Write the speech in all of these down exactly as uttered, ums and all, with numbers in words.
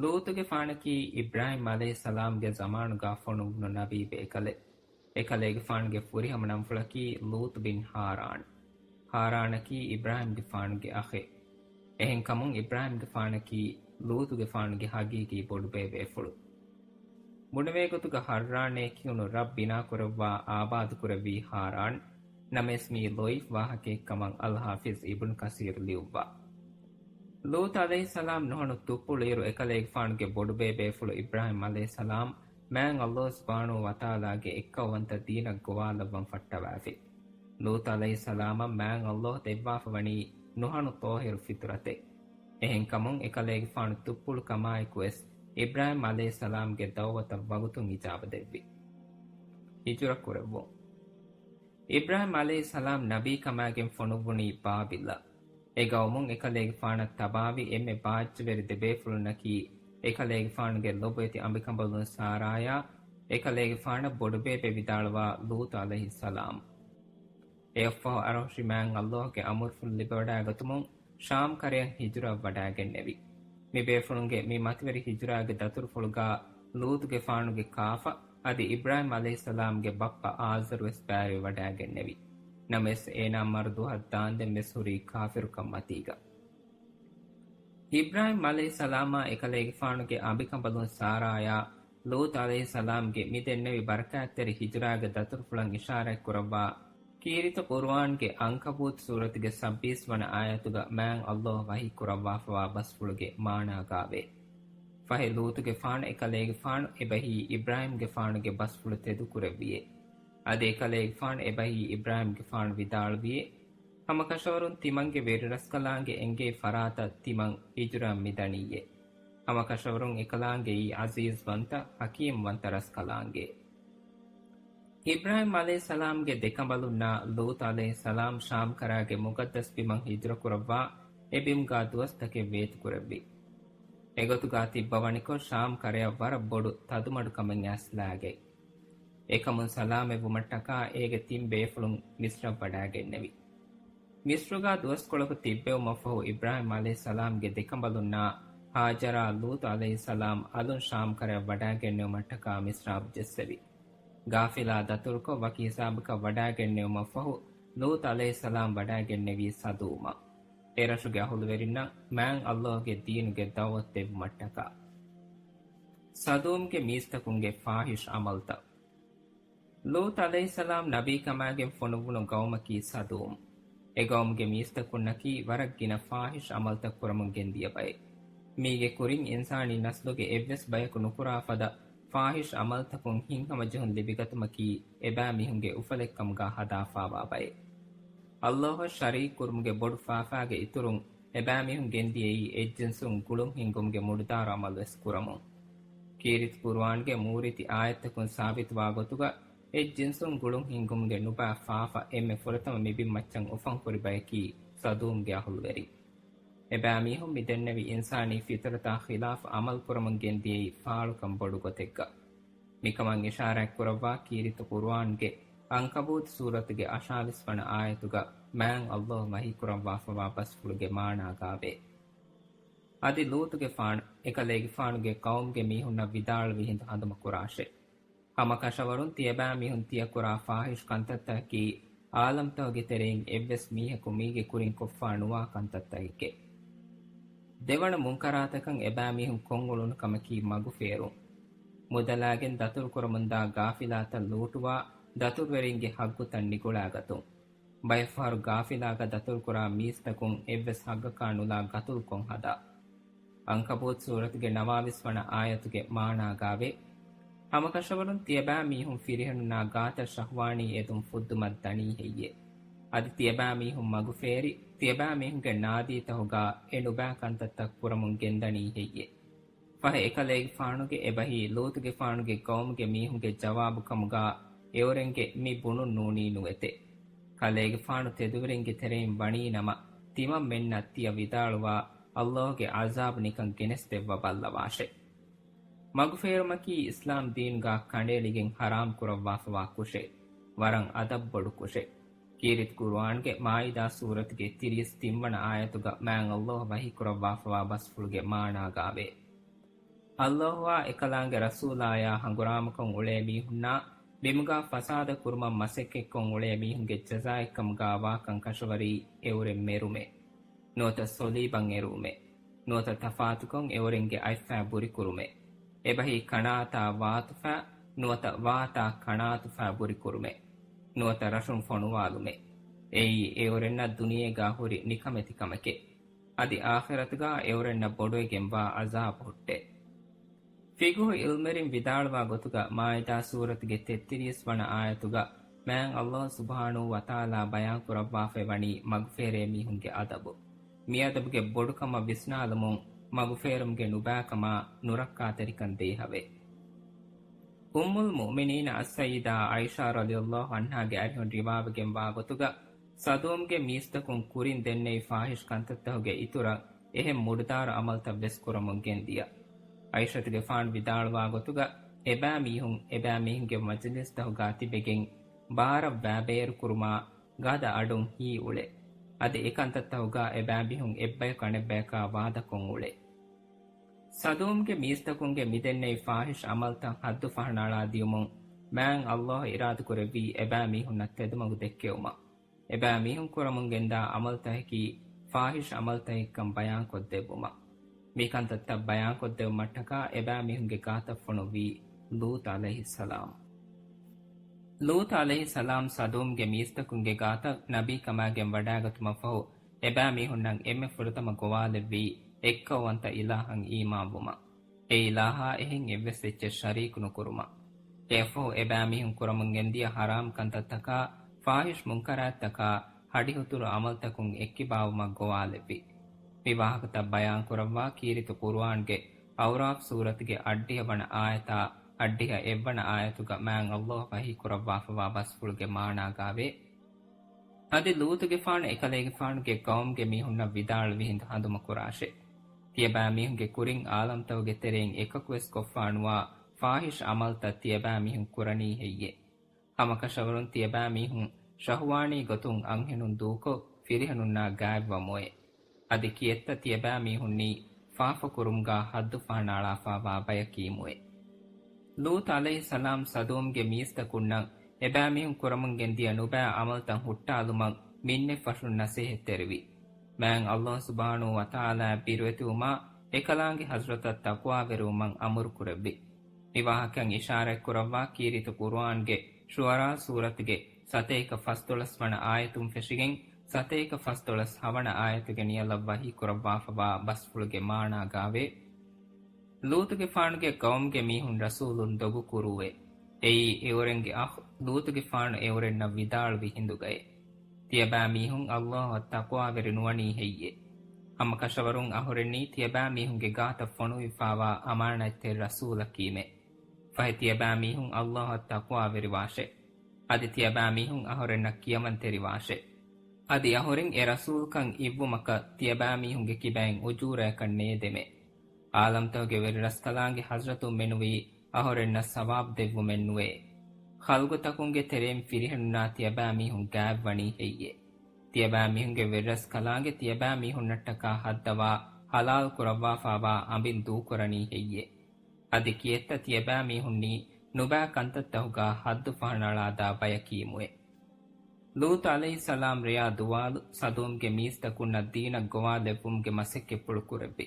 ލޫޠުގެފާނަކީ އިބްރާހީމް ޢަލައިހިއްސަލާމްގެ ޒަމާނުގާ ފޮނުއްވުނު ނަބީ ބޭކަލެއް. އެކަލޭގެފާނުގެ ފުރިހަމަ ނަންފުޅަކީ ލޫޠު ބިން ހާރާން. ހާރާނަކީ އިބްރާހީމްގެފާނުގެ އަޚެއް. އެހެންކަމުން އިބްރާހީމްގެފާނަކީ ލޫޠުގެފާނުގެ ހަގީގީ ބޮޑުބޭބޭފުޅު. ބުނެވޭގޮތުގަ ހައްރާނޭ ކިޔުނު ރަށް ބިނާކުރައްވާ އާބާދުކުރެއްވީ ހާރާން، ނަމަވެސް މީ ޟަޢީފު ވާހަކައެއްކަމަށް އަލްޙާފިޡް އިބްނު ކަސީރު ލިޔުއްވާ. ލޫޠު ޢަލައިހިއްސަލާމް ނުހަނު ތުއްޕުޅުއިރު އެކަލޭގެފާނުގެ ބޮޑުބޭބޭފުޅު އިބްރާހީމް ޢަލައިހިއްސަލާމް މާތް ﷲ ސުބްޙާނަހޫ ވަތަޢާލާގެ އެއްކައުވަންތަ ދީނަށް ގޮވާލައްވަން ފައްޓަވާފި. ލޫޠު ޢަލައިހިއްސަލާމަށް މާތް ﷲ ދެއްވާފަ ވަނީ ނުހަނު ޠާހިރު ފިޠުރަތެއް. އެހެންކަމުން އެކަލޭގެފާނު ތުއްޕުޅުކަމާއެކުވެސް އިބްރާހީމް ޢަލައިހިއްސަލާމްގެ ދަޢުވަތަށް ވަގުތުން އިޖާބަ ދެއްވި. ހިޖުރަ ކުރެއްވުން. އިބްރާހީމް ޢަލައިހިއްސަލާމް ނަބީކަމާގެން ފޮނުއްވުނީ ބާބިލްއަށް. އެ ގައުމުން އެކަލޭގެފާނަށް ތަބާވި އެންމެ ބާއްޖަވެރި ދެބޭފުޅުންނަކީ އެކަލޭގެފާނުގެ ލޮބުވެތި އަނބިކަނބަލުން ސާރާޔާ، އެކަލޭގެފާނަށް ބޮޑުބޭބެ ވިދާޅުވާ ލޫޠު ޢަލައިހިއްސަލާމް. އެއަށްފަހު އަރަހުށި މާތް ﷲގެ އަމުރުފުޅު ލިބިވަޑައިގަތުމުން ޝާމް ކަރަޔަށް ހިޖުރައަށް ވަޑައިގެންނެވި. މިބޭފުޅުންގެ މި މަތިވެރި ހިޖުރާގެ ދަތުރުފުޅުގާ ލޫޠުގެފާނުގެ ކާފަ އަދި އިބްރާހީމް ޢަލައިހިއްސަލާމްގެ ބައްޕަ އާޒަރުވެސް ބައިވެވަޑައިގެންނެވި. ނަމަވެސް އޭނާ މަރު ދުވަހަށް ދާންދެން ވެސް ހުރީ ކާފިރުކަން މަތީގަ. އިބްރާހީމް ޢަލައިހިއްސަލާމާ އެކަލޭގެފާނުގެ އަނބިކަނބަލުން ސާރާޔާ ލޫޠު ޢަލައިހިއްސަލާމްގެ މި ދެންނެވި ބަރަކާތްތެރި ހިޖުރާގެ ދަތުރުފުޅަށް އިޝާރާތްކުރައްވާ ކީރިތި ޤުރުއާންގެ ޢަންކަބޫތު ސޫރަތުގެ ސައްބީސް ވަނަ އާޔަތުގަ މާތް ﷲ ވަޙީ ކުރައްވާފަވާ ބަސްފުޅުގެ މާނާގާވޭ. ފަހެ ލޫޠުގެފާނު އެކަލޭގެފާނު އެބަހީ އިބްރާހީމްގެފާނުގެ ބަސްފުޅު ތެދުކުރެއްވިއޭ. އަދި އެކަލޭގެފާނު އެބަހީ އިބްރާހީމްގެފާނު ވިދާޅުވިއޭ، ހަމަކަށަވަރުން ތިމަންގެ ވެރިރަސްކަލާނގެ އެނގޭ ފަރާތަށް ތިމަން ހިޖުރައަށް މިދަނީއޭ. ހަމަކަށަވަރުން އެކަލާނގެއީ ޢަޒީޒްވަންތަ، ޙަކީމްވަންތަ ރަސްކަލާނގެ. އިބްރާހީމް ޢަލައިހިއްސަލާމްގެ ދެކަނބަލުންނާ ލޫޠު ޢަލައިހިއްސަލާމް ޝާމް ކަރައިގެ މުޤައްދަސް ބިމަށް ހިޖުރަކުރައްވާ އެ ބިމުގާ ދުވަސްތަކެއް ވޭތުކުރެއްވި. އެގޮތުގާ ތިއްބަވަނިކޮށް ޝާމް ކަރަޔަށް ވަރަށް ބޮޑު ތަދުމަޑުކަމެއް އައިސްލާގަތް. އެކަމުން ސަލާމަތްވުމަށްޓަކާ އޭގެ ތިން ބޭފުޅުން މިޞްރަށް ވަޑައިގެންނެވި. މިޞްރުގާ ދުވަސްކޮޅަކު ތިއްބެވުމަށްފަހު އިބްރާހީމް ޢަލައިހިއްސަލާމްގެ ދެކަނބަލުންނާ ހާޖަރާ ލޫޠު ޢަލައިހިއްސަލާމް އަލުން ޝާމް ކަރަޔަށް ވަޑައިގެންނެވުމަށްޓަކާ މިޞްރާބު ޖެއްސެވި. ގާފިލާ ދަތުރުކޮށް ވަކި ހިސާބަކަށް ވަޑައިގެންނެވުމަށްފަހު ލޫޠު ޢަލައިހިއްސަލާމް ވަޑައިގެންނެވީ ސަދޫމަށް. އެރަށުގެ އަހުލުވެރިންނަށް މާތް ﷲގެ ދީނުގެ ދަޢުވަތު ދެއްވުމަށްޓަކާ. ސަދޫމްގެ މީސްތަކުންގެ ފާޙިޝް ޢަމަލުތައް. ލޫޠު ޢަލައިހިއްސަލާމް ނަބީކަމާގެން ފޮނުއްވުނު ގައުމަކީ ސަދޫމް. އެ ގައުމުގެ މީސްތަކުންނަކީ ވަރަށް ގިނަ ފާޙިޝް ޢަމަލުތައް ކުރަމުން ގެންދިޔަ ބައެއް. މީގެ ކުރިން އިންސާނީ ނަސްލުގެ އެއްވެސް ބަޔަކު ނުކުރާ ފަދަ ފާޙިޝް ޢަމަލުތަކުން ހިތްހަމަޖެހުން ލިބިގަތުމަކީ އެބައިމީހުންގެ އުފަލެއްކަމުގާ ހަދާފާވާ ބައެއް. ﷲއަށް ޝަރީކު ކުރުމުގެ ބޮޑު ފާފާގެ އިތުރުން އެބައިމީހުން ގެންދިޔައީ އެއްޖިންސުން ގުޅުން ހިންގުމުގެ މުޑުދާރު ޢަމަލުވެސް ކުރަމުން. ކީރިތި ޤުރުއާންގެ މޫރިތި އާޔަތްތަކުން ސާބިތުވާ ގޮތުގަ އެއްޖިންސުން ގުޅުން ހިންގުމުގެ ނުބައި ފާފަ އެންމެ ފުރަތަމަ މިބިންމައްޗަށް އުފަންކުރި ބަޔަކީ ސަދޫމްގެ އަހުލުވެރިން. އެބައިމީހުން މިދެންނެވި އިންސާނީ ފިޠުރަތާ ޚިލާފު ޢަމަލު ކުރަމުން ގެންދިޔައީ ފާޅުކަން ބޮޑު ގޮތެއްގަ. މިކަމަށް އިޝާރާތްކުރައްވާ ކީރިތި ޤުރުއާންގެ ޢަންކަބޫތު ސޫރަތުގެ އަށާވީސް ވަނަ އާޔަތުގަ މާތް ﷲ ވަޙީކުރައްވާފަވާ ބަސްފުޅުގެ މާނާގާވޭ. އަދި ލޫޠުގެފާނު އެކަލޭގެފާނުގެ ޤައުމުގެ މީހުންނަށް ވިދާޅުވި ހިނދު ހަނދުމަކުރާށޭ. ހަމަކަށަވަރުން ތިޔަބައިމީހުން ތިޔަކުރާ ފާޙިޝް ކަންތައްތަކަކީ އާލަމްތަކުގެ ތެރެއިން އެއްވެސް މީހަކު މީގެ ކުރިން ކޮށްފާ ނުވާ ކަންތައްތަކެކޭ. ދެވަނަ މުންކަރާތަކަށް އެބައިމީހުން ކޮށްއުޅުނު ކަމަކީ މަގުފޭރުން. މުދަލާގެން ދަތުރުކުރަމުންދާ ގާފިލާތައް ލޫޓުވާ، ދަތުރުވެރިންގެ ހައްގުތައް ނިގުޅާގަތުން. ބައެއްފަހަރު ގާފިލާގަ ދަތުރުކުރާ މީސްތަކުން އެއްވެސް ހައްގަކާ ނުލާ ގަތުލުކޮށް ހަދާ. ޢަންކަބޫތު ސޫރަތުގެ ނަވާވީސް ވަނަ އާޔަތުގެ މާނާގާވޭ. ހަމަކަށަވަރުން ތިޔަބައިމީހުން ފިރިހެނުންނާ ގާތަށް ޝަހްވާނީ އެދުން ފުއްދުމަށް ދަނީ ހެއްޔޭ؟ އަދި ތިޔަބައިމީހުން މަގުފޭރި، ތިޔަބައިމީހުންގެ ނާދީތަހުގާ އެ ނުބައި ކަންތައްތައް ކުރަމުން ގެންދަނީ ހެއްޔޭ؟ ފަހެ އެކަލޭގެފާނުގެ އެބަހީ ލޫޠުގެފާނުގެ ޤައުމުގެ މީހުންގެ ޖަވާބު ކަމުގާ އެއުރެންގެ މި ބުނުން ނޫނީ ނުވެތެ. ކަލޭގެފާނު ތެދުވެރިންގެ ތެރެއިން ވަނީނަމަ، ތިމަންމެންނަށް ތިޔަ ވިދާޅުވާ، ﷲގެ ޢަޒާބު ނިކަން ގެނެސްދެއްވަބައްލަވާށެ. މަގުފޭރުމަކީ އިސްލާމް ދީނުގާ ކަނޑައެޅިގެން ޙަރާމްކުރައްވާފަވާ ކުށެއް. ވަރަށް އަދަބުބޮޑު ކުށެއް. ކީރިތި ޤުރުއާންގެ މާއިދާ ސޫރަތުގެ ތިރީސް ތިން ވަނަ އާޔަތުގަ މާތް ﷲ ވަޙީކުރައްވާފަވާ ބަސްފުޅުގެ މާނާގާވޭ. ﷲ އާ އެކަލާނގެ ރަސޫލާޔާ ހަނގުރާމަކޮށް އުޅޭ މީހުންނާ ބިމުގާ ފަސާދަ ކުރުމަށް މަސައްކަތްކޮށް އުޅޭ މީހުންގެ ޖަޒާއެއްކަމުގާ ވާކަން ކަށަވަރީ އެއުރެން މެރުމެއް. ނުވަތަ ސޮލީބަށް އެރުވުމެއް. ނުވަތަ ތަފާތުކޮށް އެއުރެންގެ އަތްފައި ބުރިކުރުމެއް. އެބަހީ ކަނާތާ ވާތުފަ ނުވަތަ ވާތާ ކަނާތުފައި ބުރިކުރުމެއް. ނުވަތަ ރަށުން ފޮނުވާލުމެއް. އެއީ އެއުރެންނަށް ދުނިޔޭގާ ހުރި ނިކަމެތި ކަމެކޭ. އަދި އާޚިރަތުގާ އެއުރެންނަށް ބޮޑުވެގެންވާ އަޒާބު ހުއްޓޭ. ފިޤުހު ޢިލްމުވެރިން ވިދާޅުވާ ގޮތުގަ މާއިދާ ސޫރަތުގެ ތެއްތިރީސް ވަނަ އާޔަތުގަ މާތް ﷲ ސުބްޙާނަހޫ ވަތަޢާލާ ބަޔާންކުރައްވާފައި ވަނީ މަގުފޭރޭ މީހުންގެ އަދަބު. މިއަދަބުގެ ބޮޑުކަމަށް ވިސްނާލުމުން މަގުފޭރުމުގެ ނުބައިކަމާ ނުރައްކާތެރިކަން ދޭހަވޭ. އުއްމުލް މުއުމިނީން އައްސައްޔިދާ ޢާއިޝާ ރަޟިޔަﷲ ޢަންހާގެ އަރިހުން ރިވާވެގެންވާ ގޮތުގަ، ސަދޫމްގެ މީސްތަކުން ކުރިން ދެންނެވި ފާޙިޝް ކަންތައްތަހުގެ އިތުރަށް އެހެން މުޑުދާރު ޢަމަލްތައް ވެސް ކުރަމުން ގެންދިޔަ. ޢާއިޝަތުގެފާނު ވިދާޅުވާ ގޮތުގަ، އެބައިމީހުން އެބައިމީހުންގެ މަޖިލިސްތަހުގާ ތިބެގެން ބާރަށް ވައިބޭރުކުރުމާ ގަދަ އަޑުން ހީއުޅެ. އަދި އެކަންތައްތަހުގާ އެބައިމީހުން އެއްބަޔަކު އަނެއްބަޔަކާ ވާދަކޮށް އުޅެ. ސަދޫމްގެ މީސްތަކުންގެ މިދެންނެވި ފާޙިޝް ޢަމަލްތައް ހައްދު ފަހަނައަޅާ ދިޔުމުން މާތް ﷲ އިރާދަކުރެއްވީ އެބައިމީހުންނަށް ތެދުމަގު ދެއްކެވުމަށް. އެބައިމީހުން ކުރަމުން ގެންދާ ޢަމަލްތަކަކީ ފާޙިޝް ޢަމަލްތަކެއްކަން ބަޔާންކޮށްދެއްވުމަށް. މިކަންތައްތައް ބަޔާންކޮށްދެއްވުމަށްޓަކާ އެބައިމީހުންގެ ގާތަށް ފޮނުއްވީ ލޫޠު ޢަލައިހިއްސަލާމް. ލޫޠު ޢަލައިހިއްސަލާމް ސަދޫމްގެ މީސްތަކުންގެ ގާތަށް ނަބީކަމާގެން ވަޑާގަތުމަށްފަހު، އެބައިމީހުންނަށް އެންމެ ފުރަތަމަ ގޮވާލެއްވީ އެއްކައުވަންތަ އިލާހަށް އީމާންވުމަށް. އެ އިލާހާ އެހެން އެއްވެސް އެއްޗެއް ޝަރީކު ނުކުރުމަށް. އެއަށްފަހު އެބައިމީހުން ކުރަމުން ގެންދިޔަ ޙަރާމް ކަންތައްތަކާ، ފާޙިޝް މުންކަރާތްތަކާ، ހަޑިހުތުރު ޢަމަލްތަކުން އެއްކިބާވުމަށް ގޮވާލެއްވި. މި ވާހަކަތައް ބަޔާންކުރައްވާ ކީރިތި ޤުރުއާންގެ އަޢުރާފް ސޫރަތުގެ އަށްޑިހަ ވަނަ އާޔަތާ، އަށްޑިހަ އެއްވަނަ އާޔަތުގަ މާތް ﷲ ވަޙީކުރައްވާފަވާ ބަސްފުޅުގެ މާނާގާވޭ. އަދި ލޫޠުގެފާނު އެކަލޭގެފާނުގެ ޤައުމުގެ މީހުންނަށް ވިދާޅުވި ހިނދު ހަނދުމަކުރާށޭ. ތިޔަބައިމީހުންގެ ކުރިން ޢާލަމްތަކުގެ ތެރެއިން އެކަކުވެސް ކޮށްފާނުވާ ފާޙިޝް ޢަމަލްތައް ތިޔަބައިމީހުން ކުރަނީ ހެއްޔޭ؟ ހަމަކަށަވަރުން ތިޔަބައިމީހުން ޝަހުވާނީ ގޮތުން އަންހެނުން ދޫކޮށް، ފިރިހެނުންނާ ގާތްވަމުއޭ. އަދި ކިއެއްތަ ތިޔަބައިމީހުންނީ ފާފަކުރުމުގާ ހައްދު ފަހަނައަޅާފާވާ ބަޔަކީމުއޭ. ލޫޠު ޢަލައިހިއްސަލާމް ސަދޫމްގެ މީސްތަކުންނަށް އެބައިމީހުން ކުރަމުން ގެންދިޔަ ނުބައި ޢަމަލްތައް ހުއްޓާލުމަށް މިންނެއްފަށުން ނަސޭހަތްތެރިވި. މާތް ﷲ ސުބްޙާނަހޫ ވަތަޢާލާއަށް ބިރުވެތިވުމާ، އެކަލާނގެ ޙަޟްރަތަށް ތަޤްވާވެރިވުމަށް އަމުރުކުރެއްވި. މި ވާހަކައަށް އިޝާރަތްކުރައްވާ ކީރިތި ޤުރުއާންގެ ޝުޢަރާ ސޫރަތުގެ ސަތޭކަ ފަސްދޮޅަސް ވަނަ އާޔަތުން ފެށިގެން، ސަތޭކަ ފަސްދޮޅަސް ހަވަނަ އާޔަތުގެ ނިޔަލަށް ވަޙީކުރައްވާފަވާ ބަސްފުޅުގެ މާނާގާވޭ. ލޫޠުގެފާނުގެ ޤައުމުގެ މީހުން ރަސޫލުން ދޮގު ކުރޫއޭ. އެއީ އެއުރެންގެ އަޚް ލޫޠުގެފާނު އެއުރެންނަށް ވިދާޅުވި ހިނދުގައޭ. ތިޔަބައިމީހުން ﷲ އަށް ތަޤްވާވެރި ނުވަނީ ހެއްޔޭ؟ ހަމަކަށަވަރުން އަހުރެންނީ ތިޔަބައިމީހުންގެ ގާތަށް ފޮނުވިފާވާ އަމާނާތްތެރި ރަސޫލަކީމޭ. ފަހެ ތިޔަބައިމީހުން ﷲ އަށް ތަޤްވާވެރިވާށޭ. އަދި ތިޔަބައިމީހުން އަހުރެންނަށް ކިޔަމަންތެރިވާށޭ. އަދި އަހުރެން އެ ރަސޫލުކަން އިއްވުމަކަށް ތިޔަބައިމީހުންގެ ކިބައިން އުޖޫރަޔަކަށް ނޭދެމޭ. އާލަމްތަކުގެ ވެރިރަސްކަލާނގެ ޙަޟްރަތުން މެނުވީ އަހުރެންނަށް ސަވާބު ދެއްވުމެއް ނުވޭ. ޚަލްޤުތަކުންގެ ތެރެއިން ފިރިހެނުންނާ ތިޔަބައިމީހުން ގާތްވަނީ ހެއްޔޭ؟ ތިޔަބައިމީހުންގެ ވެރިރަސްކަލާނގެ ތިޔަބައިމީހުންނަށްޓަކާ ހައްދަވާ ޙަލާލު ކުރައްވާފާވާ އަނބިން ދޫކުރަނީ ހެއްޔޭ؟ އަދި ކިއެއްތަ ތިޔަބައިމީހުންނީ ނުބައި ކަންތައްތަހުގާ ޙައްދު ފަހަނައަޅާދާ ބަޔަކީމުއޭ. ލޫޠު ޢަލައިހިއްސަލާމް ރެޔާ ދުވާލު ސަދޫމްގެ މީސްތަކުންނަށް ދީނަށް ގޮވާލެއްވުމުގެ މަސައްކަތްޕުޅު ކުރެއްވި.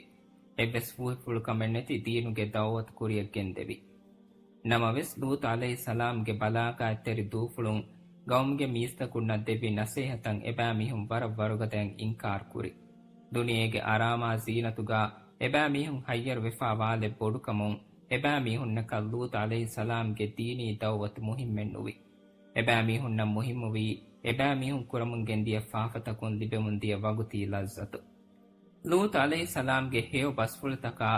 އެއްވެސް ފޫހިފުޅުކަމެއް ނެތި ދީނުގެ ދަޢުވަތު ކުރިއަށް ގެންދެވި. ނަމަވެސް، ލޫޠު ޢަލައިހިއްސަލާމްގެ ބަލާގާތްތެރި ދޫފުޅުން ގައުމުގެ މީސްތަކުންނަށް ދެއްވި ނަސޭހަތަށް އެބައިމީހުން ވަރަށް ވަރުގަދައަށް އިންކާރު ކުރި. ދުނިޔޭގެ އަރާމާ ޒީނަތުގާ އެބައިމީހުން ހައްޔަރުވެފާ ވާލެއް ބޮޑުކަމުން، އެބައިމީހުންނަކަށް ލޫޠު ޢަލައިހިއްސަލާމްގެ ދީނީ ދަޢުވަތު މުހިއްމެއް ނުވި. އެބައިމީހުންނަށް މުހިއްމުވީ، އެބައިމީހުން ކުރަމުން ގެންދިޔަ ފާފަތަކުން ލިބެމުންދިޔަ ވަގުތީ ލައްޒަތު. ލޫޠު ޢަލައިހިއްސަލާމްގެ ހެޔޮ ބަސްފުޅުތަކާ،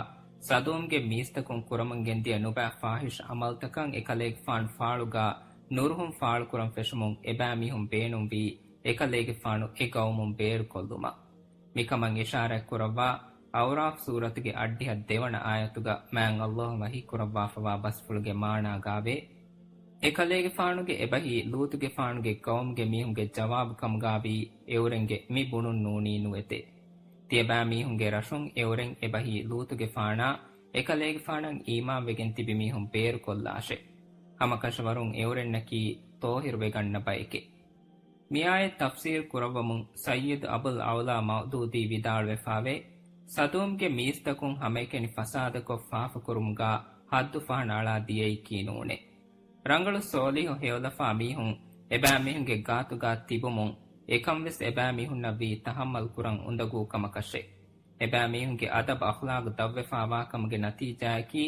ސަދޫމްގެ މީސްތަކުން ކުރަމުން ގެންދިޔަ ނުބައި ފާޙިޝް ޢަމަލްތަކަށް އެކަލޭގެފާނު ފާޅުގާ ނުރުހުން ފާޅުކުރަން ފެށުމުން އެބައިމީހުން ބޭނުންވީ، އެކަލޭގެފާނު އެ ގައުމުން ބޭރުކޮށްލުމަށް. މިކަމަށް އިޝާރާތްކުރައްވާ، އަޢުރާފް ސޫރަތުގެ އަށްޑިހަ ދެވަނަ އާޔަތުގަ މާތް ﷲ ވަޙީކުރައްވާފަވާ ބަސްފުޅުގެ މާނާގާވޭ، އެކަލޭގެފާނުގެ އެބަހީ ލޫޠުގެފާނުގެ ގައުމުގެ މީހުންގެ ޖަވާބު ކަމުގާވީ އެއުރެންގެ މި ބުނުން ނޫނީ ނުވެތޭ. ތިޔަބައިމީހުންގެ ރަށުން އެއުރެން އެބަހީ ލޫޠުގެފާނާ އެކަލޭގެފާނަށް އީމާންވެގެން ތިބި މީހުން ބޭރުކޮށްލާށޭ. ހަމަކަށަވަރުން އެއުރެންނަކީ ޠާހިރުވެގަންނަ ބައެކޭ. މިއާޔަތް ތަފްސީރު ކުރައްވަމުން ސައްޔިދު އަބުލް އަޢުލާ މައުދޫދީ ވިދާޅުވެފާވޭ، ސަދޫމްގެ މީސްތަކުން ހަމައެކަނި ފަސާދަކޮށް ފާފަކުރުމުގާ ޙައްދު ފަހަނައަޅާ ދިޔައީކީ ނޫނޭ. ރަނގަޅު ޞޯލިޙު ހެޔޮލަފާ މީހުން އެބައިމީހުންގެ ގާތުގާ ތިބުމުން އެކަންވެސް އެބައިމީހުންނަށްވީ ތަޙައްމަލް ކުރަން އުނދަގޫ ކަމަކަށޭ. އެބައިމީހުންގެ އަދަބު އަޚްލާގު ދަށްވެފާވާކަމުގެ ނަތީޖާއަކީ،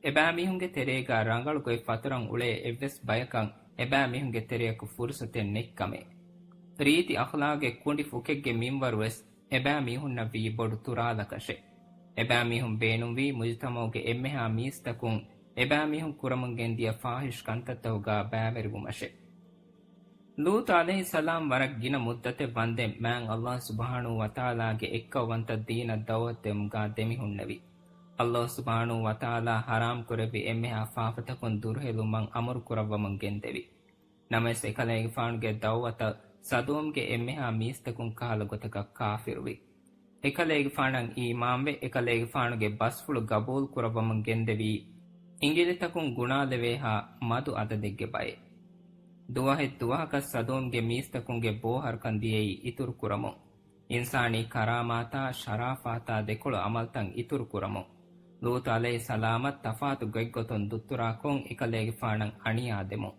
އެބައިމީހުންގެ ތެރޭގާ ރަނގަޅު ގޮތް ފަތުރަން އުޅޭ އެއްވެސް ބަޔަކަށް އެބައިމީހުންގެ ތެރެއަކު ފުރުސަތެއް ނެތްކަމޭ. ރީތި އަޚްލާގެއް ކުނޑި ފުކެއްގެ މިންވަރުވެސް އެބައިމީހުންނަށްވީ ބޮޑު ތުރާލަކަށެއް. އެބައިމީހުން ބޭނުންވީ މުޖުތަމަޢުގެ އެންމެހާ މީސްތަކުން އެބައިމީހުން ކުރަމުން ގެންދިޔަ ފާޙިޝް ކަންތައްތަކުގާ ބައިވެރިވުމަށެއް. ލޫޠު ޢަލައިހިއްސަލާމް ވަރަށް ގިނަ މުއްދަތެއް ވަންދެން މާތް ﷲ ސުބްޙާނަހޫ ވަތަޢާލާގެ އެއްކައުވަންތަ ދީނަށް ދަޢުވަތު ދެމުގާ ދެމިހުންނެވި. ﷲ ސުބްޙާނަހޫ ވަތަޢާލާ ޙަރާމް ކުރެއްވި އެންމެހާ ފާފަތަކުން ދުރުހެލުމަށް އަމުރު ކުރައްވަމުން ގެންދެވި. ނަމަވެސް އެކަލޭގެފާނުގެ ދަޢުވަތަށް ސަދޫމްގެ އެންމެހާ މީސްތަކުން ކަހަލަ ގޮތަކަށް ކާފިރުވި. އެކަލޭގެފާނަށް އީމާންވެ، އެކަލޭގެފާނުގެ ބަސްފުޅު ގަބޫލު ކުރައްވަމުން ގެންދެވީ، އިނގިލިތަކުން ގުނާލެވޭހާ މަދު އަދަދެއްގެ ބައެއް. ދުވަހެއް ދުވަހަކަށް ސަދޫމްގެ މީސްތަކުންގެ ބޯހަރުކަން ދިޔައީ އިތުރު ކުރަމުން. އިންސާނީ ކަރާމާތާ ޝަރާފާތާ ދެކޮޅު އަމަލްތައް އިތުރު ކުރަމުން. ލޫޠު ޢަލައިހިއްސަލާމަށް ތަފާތު ގޮތްގޮތުން ދުއްތުރާކޮށް އެކަލޭގެފާނަށް އަނިޔާ ދެމުން.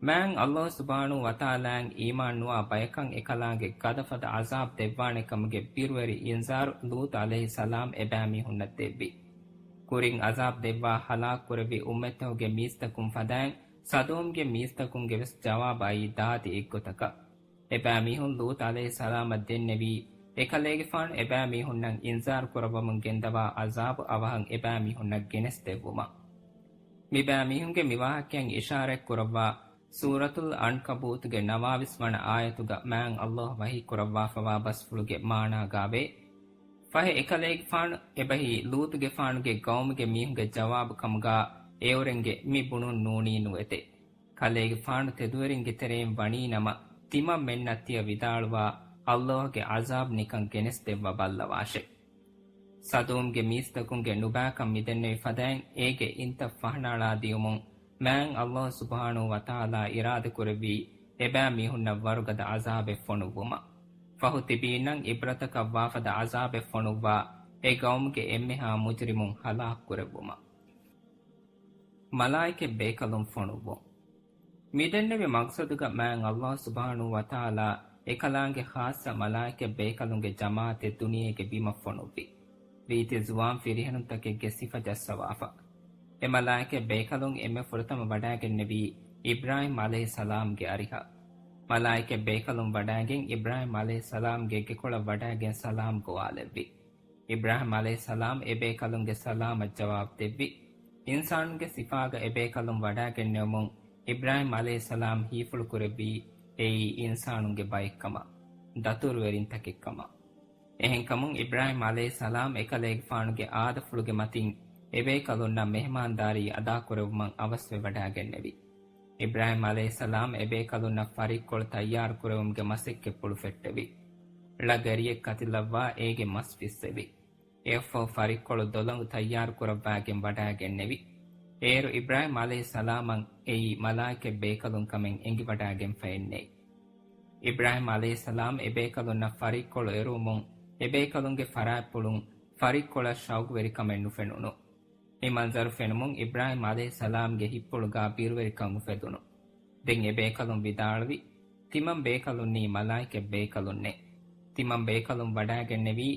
މާތް ﷲ ސުބްޙާނަހޫ ވަތަޢާލާއަށް އީމާން ނުވާ ބަޔަކަށް އެކަލާނގެ ގަދަ ފަދަ ޢަޒާބް ދެއްވާނެ ކަމުގެ ބިރުވެރި އިންޒާރު ލޫޠު ޢަލައިހިއްސަލާމް އެބައިމީހުންނަށް ދެއްވި. ކުރިން ޢަޒާބް ދެއްވާ ހަލާކު ކުރެއްވި އުއްމަތްތަކުގެ މީސްތަކުން ފަދައިން ސަދޫމްގެ މީސްތަކުންގެ ވެސް ޖަވާބާއީ ދާދި އެއްގޮތަކަށް. އެބައިމީހުން ލޫޠު ޢަލައިހިއްސަލާމަށް ދެންނެވީ، އެކަލޭގެފާނު އެބައިމީހުންނަށް އިންޒާރު ކުރައްވަމުން ގެންދަވާ ޢަޒާބު އަވަހަށް އެބައިމީހުންނަށް ގެނެސްދެއްވުމަށް. މިބައިމީހުންގެ މިވާހަކައިން އިޝާރަތް ކުރައްވާ ސޫރަތުލް އަންކަބޫތުގެ ނަވާވީސް ވަނަ އާޔަތުގަ މާތް ﷲ ވަޙީ ކުރައްވާފަވާ ބަސްފުޅުގެ މާނާގާވޭ، ފަހެ އެކަލޭގެފާނު އެބަހީ ލޫޠުގެފާނުގެ ގައުމުގެ މީހުންގެ ޖަވާބު ކަމުގާ އެއުރެންގެ މި ބުނުން ނޫނީ ނުވެތެ. ކަލޭގެފާނު ތެދުވެރިންގެ ތެރެއިން ވަނީ ނަމަ، ތިމަންމެންނަށް ތިޔަ ވިދާޅުވާ، ﷲ ގެ ޢަޒާބް ނިކަން ގެނެސްދެއްވަ ބައްލަވާށެ. ސަދޫމްގެ މީސްތަކުންގެ ނުބައިކަން މިދެންނެވި ފަދައިން އޭގެ އިންތައް ފަހަނައަޅާ ދިޔުމުން މާތް ﷲ ސުބްޙާނަހޫ ވަތަޢާލާ އިރާދަކުރެއްވީ އެބައިމީހުންނަށް ވަރުގަދަ ޢަޒާބެއް ފޮނުއްވުމަށް. ފަހު ތިބީންނަށް ޢިބްރަތަކަށް ވާފަދަ ޢަޒާބެއް ފޮނުއްވާ އެ ގައުމުގެ އެންމެހާ މުޖްރިމުން ހަލާކު ކުރެއްވުމަށް. މަލާއިކަތް ބޭކަލުން ފޮނުއްވުން. މިދެންނެވި މަޤްޞަދުގަ މާތް ﷲ ސުބްޙާނަހޫ ވަތަޢާލާ އެކަލާނގެ ޚާއްޞަ މަލާއިކަތް ބޭކަލުންގެ ޖަމާޢަތެއް ދުނިޔޭގެ ބިމަށް ފޮނުއްވި. ރީތި ޒުވާން ފިރިހެނުންތަކެއްގެ ސިފަ ޖައްސަވާފަ. އެ މަލާއިކަތް ބޭކަލުން އެންމެ ފުރަތަމަ ވަޑާގެންނެވީ އިބްރާހީމް ޢަލައިހިއްސަލާމްގެ އަރިހަށް. މަލާއިކަތް ބޭކަލުން ވަޑާގެން އިބްރާހީމް ޢަލައިހިއްސަލާމްގެ ގެކޮޅަށް ވަޑާގެން ސަލާމް ގޮވާލެއްވި. އިބްރާހީމް ޢަލައިހިއްސަލާމް އެބޭކަލުންގެ ސަލާމަށް ޖަވާބު ދެއްވި. އިންސާނުންގެ ސިފާގަ އެބޭކަލުން ވަޑާގެންނެވުމުން އިބްރާހީމް ޢަލައިހިއްސަލާމް ހީފުޅު ކުރެއްވީ އެއީ އިންސާނުންގެ ބައެއްކަމަށް، ދަތުރުވެރިންތަކެއްކަމަށް. އެހެންކަމުން އިބްރާހީމް ޢަލައިހިއްސަލާމް އެކަލޭގެފާނުގެ އާދަފުޅުގެ މަތިން އެބޭކަލުންނަށް މެހެމާންދާރީ އަދާކުރެއްވުމަށް އަވަސްވެ ވަޑާގެންނެވި. އިބްރާހީމް ޢަލައިހިއްސަލާމް އެބޭކަލުންނަށް ފަރިއްކޮޅު ތައްޔާރު ކުރެވުމުގެ މަސައްކަތްޕުޅު ފެއްޓެވި. ޅަ ގެރިއެއް ކަތިލައްވާ އޭގެ މަސް ފިއްސެވި. އެއަށްފަހު ފަރިއްކޮޅު ދޮލަނގު ތައްޔާރު ކުރައްވާގެން ވަޑާގެންނެވި. އޭރު އިބްރާހީމް ޢަލައިހިއްސަލާމަށް އެއީ މަލާއިކަތް ބޭކަލުން ކަމެއް އެނގިވަޑާގެންފައެއްނެތް. އިބްރާހީމް ޢަލައިހިއްސަލާމް އެބޭކަލުންނަށް ފަރިއްކޮޅު އެރުވުމުން އެބޭކަލުންގެ ފަރާތްޕުޅުން ފަރިއްކޮޅަށް ޝައުގުވެރިކަމެއް ނުފެނުނު. މި މަންޒަރު ފެނުމުން އިބްރާހީމް ޢަލައިހިއްސަލާމްގެ ހިތްޕުޅުގާ ބިރުވެރިކަން އުފެދުނު. ދެން އެބޭކަލުން ވިދާޅުވި، ތިމަން ބޭކަލުންނީ މަލާއިކަތް ބޭކަލުންނޭ. ތިމަން ބޭކަލުން ވަޑާގެންނެވީ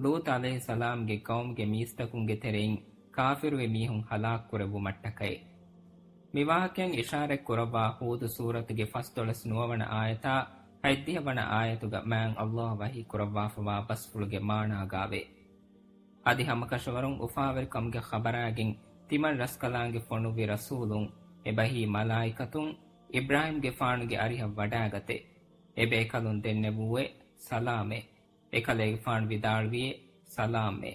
ލޫޠު ޢަލައިހިއްސަލާމްގެ ޤައުމުގެ މީސްތަކުންގެ ތެރެއިން ކާފިރުވި މީހުން ހަލާކު ކުރެއްވުމަށްޓަކައި. މި ވާހަކައިން އިޝާރަތް ކުރައްވާ ހޫދު ސޫރަތުގެ ފަސްދޮޅަސް ނުވަވަނަ އާޔަތާ ހަތްދިހަ ވަނަ އާޔަތުގަ މާތް ﷲ ވަޙީ ކުރައްވާފަވާ ބަސްފުޅުގެ މާނާގާވޭ. އަދި ހަމަކަށަވަރުން އުފާވެރިކަމުގެ ޚަބަރާގެން ތިމަން ރަސްކަލާނގެ ފޮނުއްވި ރަސޫލުން އެބަހީ މަލާއިކަތުން އިބްރާހީމްގެފާނުގެ އަރިހަށް ވަޑާގަތެ. އެބޭކަލުން ދެންނެވޫއެ ސަލާމޭ. އެކަލޭގެފާނު ވިދާޅުވިއެ ސަލާމޭ.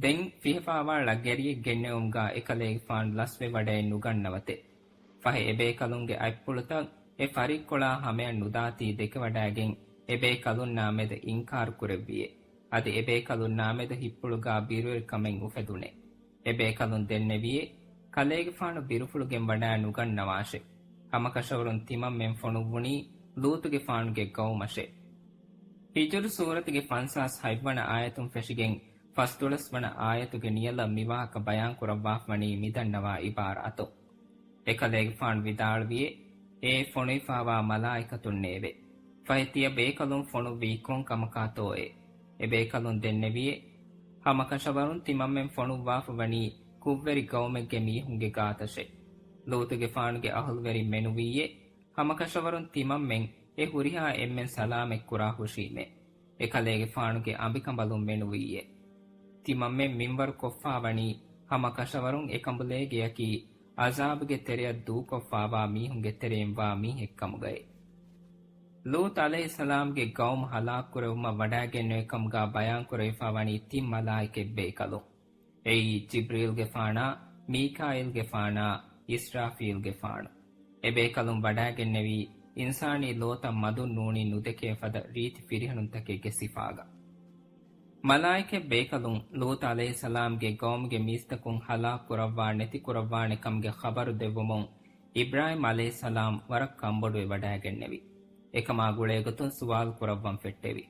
ދެން ފިހެފާވާ ޅަ ގެރިއެއް ގެންނެވުމުގާ އެކަލޭގެފާނު ލަސްވެވަޑައެއް ނުގަންނަވަތެ. ފަހެ އެބޭކަލުންގެ އަތްޕުޅުތައް އެ ފަރިއްކޮޅާ ހަމަޔަށް ނުދާތީ ދެކެވަޑައިގެން އެބޭކަލުންނާމެދު އިންކާރު ކުރެއްވިއެ. އަދި އެބޭކަލުންނާމެދު ހިތްޕުޅުގާ ބިރުވެރިކަމެއް އުފެދުނެ. އެބޭކަލުން ދެންނެވިއޭ، ކަލޭގެފާނު ބިރުފުޅުގެން ވަޑާ ނުގަންނަވާށޭ. ހަމަކަށަވަރުން ތިމަންމެން ފޮނުއްވުނީ ލޫޠުގެފާނުގެ ގައުމަށޭ. ހިޖުރު ސޫރަތުގެ ފަންސާސް ހަތްވަނަ އާޔަތުން ފެށިގެން ފަސްދޮޅަސް ވަނަ އާޔަތުގެ ނިޔަލަށް މިވާހަކަ ބަޔާންކުރައްވާފަވަނީ މިދަންނަވާ އިބާރާތުން. އެކަލޭގެފާނު ވިދާޅުވިއޭ، އޭ ފޮނުވިފާވާ މަލާއިކަތުންނޭވެ! ފަހެ ތިޔަ ބޭކަލުން ފޮނުއްވީ ކޮން ކަމަކާތޯއޭ؟ އެބޭކަލުން ދެންނެވިއޭ، ހަމަކަށަވަރުން ތިމަންމެން ފޮނުއްވާފަވަނީ ކުށްވެރި ގައުމެއްގެ މީހުންގެ ގާތަށޭ. ލޫޠުގެފާނުގެ އަހުލުވެރިން މެނުވިއޭ، ހަމަކަށަވަރުން ތިމަންމެން އެ ހުރިހާ އެންމެން ސަލާމަތްކުރާ ހުށީމޭ. އެކަލޭގެފާނުގެ އަނބިކަނބަލުން މެނުވިއޭ، ތިމަންމެން މިންވަރު ކޮށްފާވަނީ ހަމަކަށަވަރުން އެކަނބުލޭގެއަކީ އަޒާބުގެ ތެރެއަށް ދޫކޮށްފާވާ މީހުންގެ ތެރެއިން ވާ މީހެއްކަމުގައޭ. ލޫޠު ޢަލައިހިއްސަލާމްގެ ގައުމު ހަލާކުކުރެވުމަށް ވަޑާގެންނެވިކަމުގާ ބަޔާންކުރެވިފާވަނީ ތިން މަލާއިކަތް ބޭކަލުން. އެއީ ޖިބްރީލްގެފާނާ، މީކާއީލްގެފާނާ، އިސްރާފީލްގެފާނު. އެބޭކަލުން ވަޑާގެންނެވީ އިންސާނީ ލޯތައް މަދުން ނޫނީ ނުދެކޭ ފަދަ ރީތި ފިރިހެނުންތަކެއްގެ ސިފާގަ. މަލާއިކަތް ބޭކަލުން ލޫޠު ޢަލައިހިއްސަލާމްގެ ގައުމުގެ މީސްތަކުން ހަލާކުކުރައްވާ ނެތިކުރައްވާނެ ކަމުގެ ޚަބަރު ދެއްވުމުން އިބްރާހީމް ޢަލައިހިއްސަލާމް ވަރަށް ކަންބޮޑުވެ ވަޑާގެންނެވި. އެކަމާ ގުޅޭގޮތުން ސުވާލު ކުރައްވަން ފެއްޓެވި.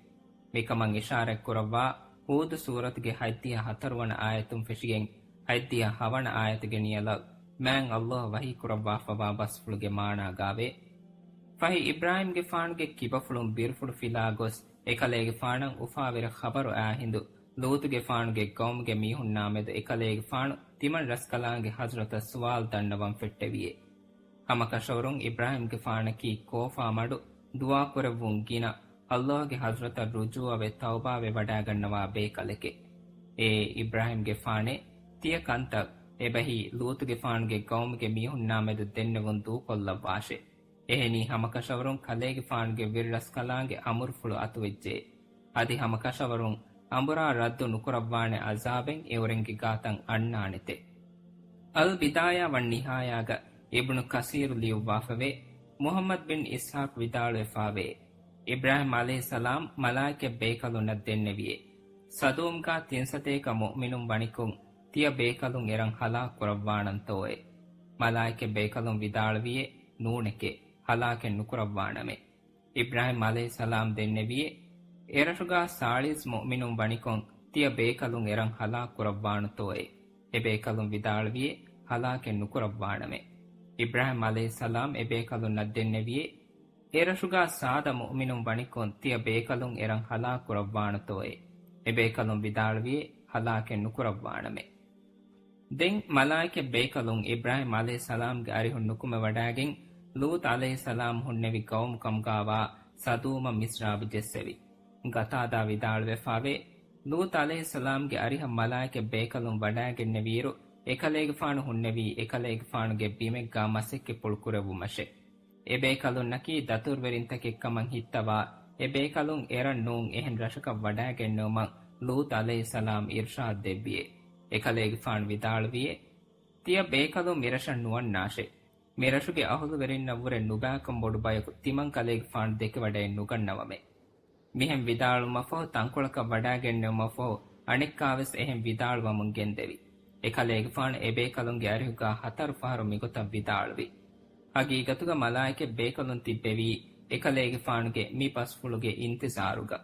މިކަމަށް އިޝާރަތްކުރައްވާ ހޫދު ސޫރަތުގެ ހަތްދިހަ ހަތަރުވަނަ އާޔަތުން ފެށިގެން ހަތްދިހަ ހަވަނަ އާޔަތުގެ ނިޔަލަށް މާތް ﷲ ވަޙީ ކުރައްވާފަވާ ބަސްފުޅުގެ މާނާގާވޭ. ފަހެ އިބްރާހީމްގެފާނުގެ ކިބަފުޅުން ބިރުފުޅު ފިލާ ގޮސް، އެކަލޭގެފާނަށް އުފާވެރި ޚަބަރު އާ ހިނދު، ލޫޠުގެފާނުގެ ގައުމުގެ މީހުންނާމެދު އެކަލޭގެފާނު ތިމަން ރަސްކަލާނގެ ޙަޟްރަތަށް ސުވާލު ދަންނަވަން ފެއްޓެވިއޭ. ހަމަކަށަވަރުން އިބްރާހީމްގެފާނަކީ ކޯފާމަޑު، ދުޢާކުރެއްވުން ގިނަ، ﷲގެ ޙަޟްރަތަށް ރުޖޫޢަވެ ތައުބާވެ ވަޑާގަންނަވާ ބޭކަލެކޭ. އޭ އިބްރާހީމްގެފާނޭ، ތިޔަ ކަންތައް އެބަހީ ލޫޠުގެފާނުގެ ގައުމުގެ މީހުންނާމެދު ދެންނެވުން ދޫކޮށްލައްވާށޭ. އެހެނީ ހަމަކަށަވަރުން ކަލޭގެފާނުގެ ވިރިރަސްކަލާނގެ އަމުރުފުޅު އަތުވެއްޖެ. އަދި ހަމަކަށަވަރުން އަނބުރާ ރައްދު ނުކުރައްވާނެ ޢަޒާބެއް އެއުރެންގެ ގާތަށް އަންނާނެތެ. އަލް ބިދާޔާ ވަން ނިހާޔާގަ އިބްނު ކަސީރު ލިޔުއްވާފަވޭ، މުޙައްމަދު ބިން އިސްޙާޤް ވިދާޅުވެފާވޭ، އިބްރާހީމް ޢަލައިހިއްސަލާމް މަލާއިކަތް ބޭކަލުންނަށް ދެންނެވިއޭ، ސަދޫމްގާ ތިންސަތޭކަ މުއުމިނުން ވަނިކޮށް، ތިޔަ ބޭކަލުން އެރަށް ހަލާކު ކުރައްވާނަންތޯއޭ؟ މަލާއިކަތް ބޭކަލުން ވިދާޅުވިއޭ، ނޫނެކޭ، ހަލާކެއް ނުކުރައްވާނަމޭ. އިބްރާހީމް ޢަލައިހިއްސަލާމް ދެންނެވިއޭ، އެރަށުގާ ސާޅީސް މުއުމިނުން ވަނިކޮށް، ތިޔަ ބޭކަލުން އެރަށް ހަލާކު ކުރައްވާނުތޯއޭ؟ އެބޭކަލުން ވިދާޅުވިއޭ، ހަލާކެއް ނުކުރައްވާނަމޭ. އިބްރާހީމް ޢަލައިހިއްސަލާމް އެބޭކަލުންނަށް ދެންނެވިއޭ، އެރަށުގާ ސާދަ މުއުމިނުން ވަނިކޮށް، ތިޔަ ބޭކަލުން އެރަށް ހަލާކު ކުރައްވާނުތޯއޭ؟ އެބޭކަލުން ވިދާޅުވިއޭ، ހަލާކެއް ނުކުރައްވާނަމޭ. ދެން މަލާއިކަތް ބޭކަލުން އިބްރާހީމް ޢަލައިހިއްސަލާމްގެ އަރިހުން ނުކުމެވަޑާގެން، ލޫޠު ޢަލައިހިއްސަލާމް ހުންނެވި ގައުމު ކަމުގާވާ ސަދޫމަށް މިސްރާބު ޖެއްސެވި. ގަތާދާ ވިދާޅުވެފާވޭ، ލޫޠު ޢަލައިހިއްސަލާމްގެ އަރިހަށް މަލާއިކަތް ބޭކަލުން ވަޑާގެންނެވިއިރު، އެކަލޭގެފާނު ހުންނެވީ އެކަލޭގެފާނުގެ ބިމެއްގާ މަސައްކަތްޕުޅު ކުރެއްވުމަށެ. އެބޭކަލުންނަކީ ދަތުރުވެރިންތަކެއްކަމަށް ހިއްތަވާ، އެބޭކަލުން އެރަށް ނޫން އެހެން ރަށަކަށް ވަޑާގެންނެވުމަށް ލޫޠު ޢަލައިހިއްސަލާމް އިރްޝާދު ދެއްވިއޭ. އެކަލޭގެފާނު ވިދާޅުވިއޭ، ތިޔަ ބޭކަލުން މިރަށަށް ނުވަންނާށޭ. މިރަށުގެ އަހުލުވެރިންނަށްވުރެ ނުބައިކަން ބޮޑު ބަޔަކު ތިމަން ކަލޭގެފާނު ދެކެވަޑައެއް ނުގަންނަވަމޭ. މިހެން ވިދާޅުވުމަށްފަހު ތަންކޮޅަކަށް ވަޑާގެންނެވުމަށްފަހު އަނެއްކާވެސް އެހެން ވިދާޅުވަމުން ގެންދެވި. އެކަލޭގެފާނު އެބޭކަލުންގެ އަރިހުގާ ހަތަރު ފަހަރު މިގޮތަށް ވިދާޅުވި. ހަގީގަތުގަ މަލާއިކަތް ބޭކަލުން ތިއްބެވީ އެކަލޭގެފާނުގެ މި ބަސްފުޅުގެ އިންތިޒާރުގަ.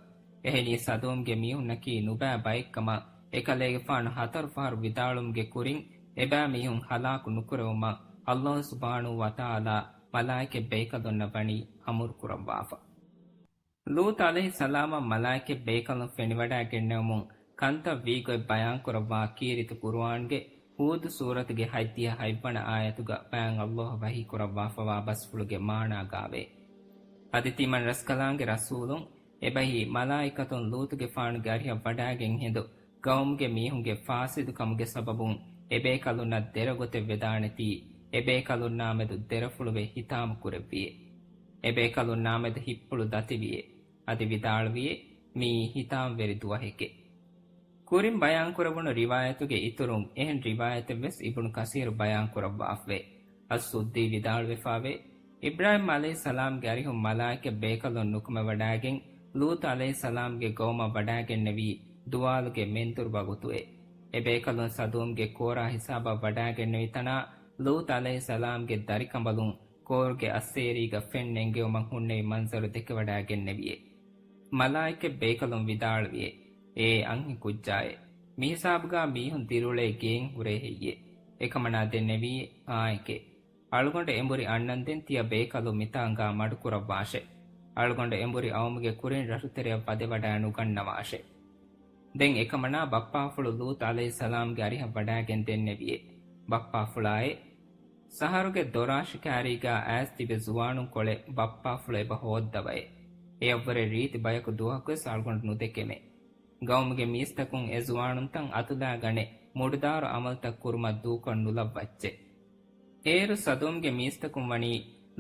އެހެނީ ސަދޫމްގެ މީހުންނަކީ ނުބައި ބައެއްކަމަށް އެކަލޭގެފާނު ހަތަރު ފަހަރު ވިދާޅުވުމުގެ ކުރިން އެބައިމީހުން ހަލާކު ނުކުރެވުމަށް ﷲ ސުބްޙާނަހޫ ވަތަޢާލާ މަލާއިކަތް ބޭކަލުންނަށް ވަނީ އަމުރު ކުރައްވާފަ. ލޫޠު ޢަލައިހިއްސަލާމަށް މަލާއިކަތް ބޭކަލުން ފެނިވަޑައިގެންނެވުމުން ކަންތައް ވީގޮތް ބަޔާންކުރައްވާ ކީރިތި ޤުރުއާންގެ ހޫދު ސޫރަތުގެ ހަތްދިހަ ހަތްވަނަ އާޔަތުގަ މާތް ﷲ ވަޙީކުރައްވާފަވާ ބަސްފުޅުގެ މާނާގާވޭ. އަދި ތިމަން ރަސްކަލާނގެ ރަސޫލުން އެބަހީ މަލާއިކަތުން ލޫޠުގެފާނުގެ އަރިހަށް ވަޑާގެން ހެނދު ގައުމުގެ މީހުންގެ ފާސިދު ކަމުގެ ސަބަބުން އެބޭކަލުންނަށް ދެރަ ގޮތެއް ވެދާނެތީ، އެބޭކަލުންނާމެދު ދެރަފުޅުވެ ހިތާމަ ކުރެއްވިއޭ. އެބޭކަލުންނާމެދު ހިތްޕުޅު ދަތިވިއޭ. އަދި ވިދާޅުވިއޭ، މިއީ ހިތާމަވެރި ދުވަހެކޭ. ކުރިން ބަޔާންކުރެވުނު ރިވާޔަތުގެ އިތުރުން އެހެން ރިވާޔަތެއްވެސް އިބްނު ކަސީރު ބަޔާންކުރައްވާފަވޭ. އައްސުއްދީ ވިދާޅުވެފާވޭ، އިބްރާހީމް ޢަލައިހިއްސަލާމްގެ އަރިހުން މަލާއިކަތް ބޭކަލުން ނުކުމެވަޑާގެން، ލޫޠު ޢަލައިހިއްސަލާމްގެ ގައުމަށް ވަޑާގެންނެވީ ދުވާލުގެ މެންދުރު ވަގުތުއޭ. އެ ބޭކަލުން ސަދޫމްގެ ކޯރާ ހިސާބަށް ވަޑާގެންނެވި ތަނާ ލޫޠު ޢަލައިހިއްސަލާމްގެ ދަރިކަނބަލުން ކޯރުގެ އައްސޭރީގަ ފެން ނެންގެވުމަށް ހުންނެވި މަންޒަރު ދެކެވަޑާގެންނެވިއޭ. މަލާއިކަތް ބޭކަލުން ވިދާޅުވިއޭ، އޭ އަންހެން ކުއްޖާއޭ! މިހިސާބުގާ މީހުން ދިރިއުޅޭ ގެއިން ހުރޭ ހެއްޔޭ؟ އެކަމަނާ ދެންނެވީ އާނއެކޭ. އަޅުގަނޑު އެނބުރި އަންނަންދެން ތިޔަ ބޭކަލުން މިތާނގާ މަޑުކުރައްވާށޭ. އަޅުގަނޑު އެނބުރި އައުމުގެ ކުރިން ރަށުތެރެއަށް ވަދެވަޑައި ނުގަންނަވާށޭ. ދެން އެކަމަނާ ބައްޕާފުޅު ލޫޠު ޢަލައިހިއްސަލާމްގެ އަރިހަށް ވަޑާގެން ދެންނެވިއޭ. ބައްޕާފުޅާއޭ! ސަހަރުގެ ދޮރާ ޝިކާރީގާ އައިސް ތިބި ޒުވާނުން ކޮޅެއް ބައްޕާފުޅު އެބަ ހޯއްދަވައޭ. އެއަށްވުރެ ރީތި ބަޔަކު ދުވަހަކުވެސް އަޅުގަނޑު ނުދެކެމޭ. ގައުމުގެ މީސްތަކުން އެ ޒުވާނުންތައް އަތުލާގަނެ، މުޑުދާރު ޢަމަލުތައް ކުރުމަށް ދޫކޮށް ނުލައްވައްޗޭ. އޭރު ސަދޫމްގެ މީސްތަކުން ވަނީ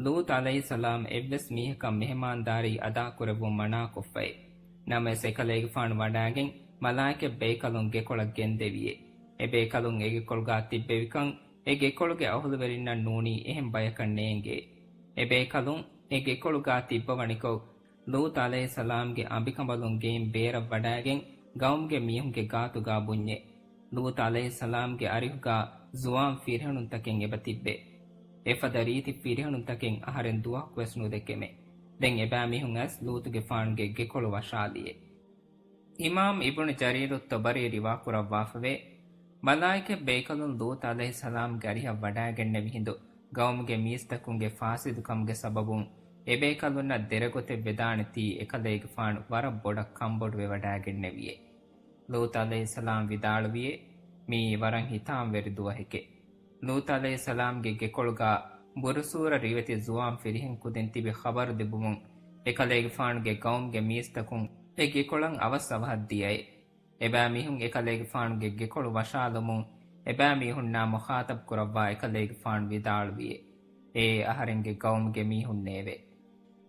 ލޫޠު ޢަލައިހިއްސަލާމް އެއްވެސް މީހަކަށް މެހެމާންދާރީ އަދާކުރެއްވުން މަނާކޮށްފައޭ. ނަމަވެސް އެކަލޭގެފާނު ވަޑާގެން މަލާއިކަތް ބޭކަލުން ގެކޮޅަށް ގެންދެވިއޭ. އެ ބޭކަލުން އެ ގެކޮޅުގާ ތިއްބެވިކަން އެ ގެކޮޅުގެ އަހުލުވެރިންނަށް ނޫނީ އެހެން ބަޔަކަށް ނޭނގޭ. އެ ބޭކަލުން އެ ގެކޮޅުގާ ތިއްބަވަނިކޮށް، ލޫޠު ޢަލައިހިއްސަލާމްގެ އަނބިކަނބަލުން ގެއިން ބޭރަށް ވަޑާގެން ގައުމުގެ މީހުންގެ ގާތުގާ ބުންޏޭ. ލޫޠު ޢަލައިހިއްސަލާމްގެ އަރިހުގާ ޒުވާން ފިރިހެނުންތަކެއް އެބަ ތިއްބޭ. އެފަދަ ރީތި ފިރިހެނުންތަކެއް އަހަރެން ދުވަހަކުވެސް ނުދެކެމޭ. ދެން އެބައިމީހުން އައިސް ލޫޠުގެފާނުގެ ގެކޮޅު ވަށާލިއޭ. އިމާމް އިބްނު ޖަރީރު ޠަބަރީ ރިވާކުރައްވާފަވޭ، މަލާއިކަތް ބޭކަލުން ލޫޠު ޢަލައިހިއްސަލާމްގެ އަރިހަށް ވަޑާގެންނެވި ހިނދު، ގައުމުގެ މީސްތަކުންގެ ފާސިދުކަމުގެ ސަބަބުން އެބޭކަލުންނަށް ދެރަގޮތެއް ވެދާނެތީ އެކަލޭގެފާނު ވަރަށް ބޮޑަށް ކަންބޮޑުވެވަޑާގެންނެވިއޭ. ލޫޠު ޢަލައިހިއްސަލާމް ވިދާޅުވިއޭ، މިއީ ވަރަށް ހިތާމަވެރި ދުވަހެކޭ. ލޫޠު ޢަލައިހިއްސަލާމްގެ ގެކޮޅުގާ ބުރުސޫރަ ރިވެތި ޒުވާން ފިރިހެން ކުދިން ތިބި ޚަބަރު ލިބުމުން، އެކަލޭގެފާނުގެ ގައުމުގެ މީސްތަކުން އެ ގެކޮޅަށް އަވަސް އަވަހަށް ދިޔައޭ. އެބައިމީހުން އެކަލޭގެފާނުގެ ގެކޮޅު ވަށާލުމުން، އެބައިމީހުންނާ މުޚާޠަބް ކުރައްވާ އެކަލޭގެފާނު ވިދާޅުވިއޭ، އޭ އަހަރެންގެ ގައުމުގެ މީހުންނޭވެ!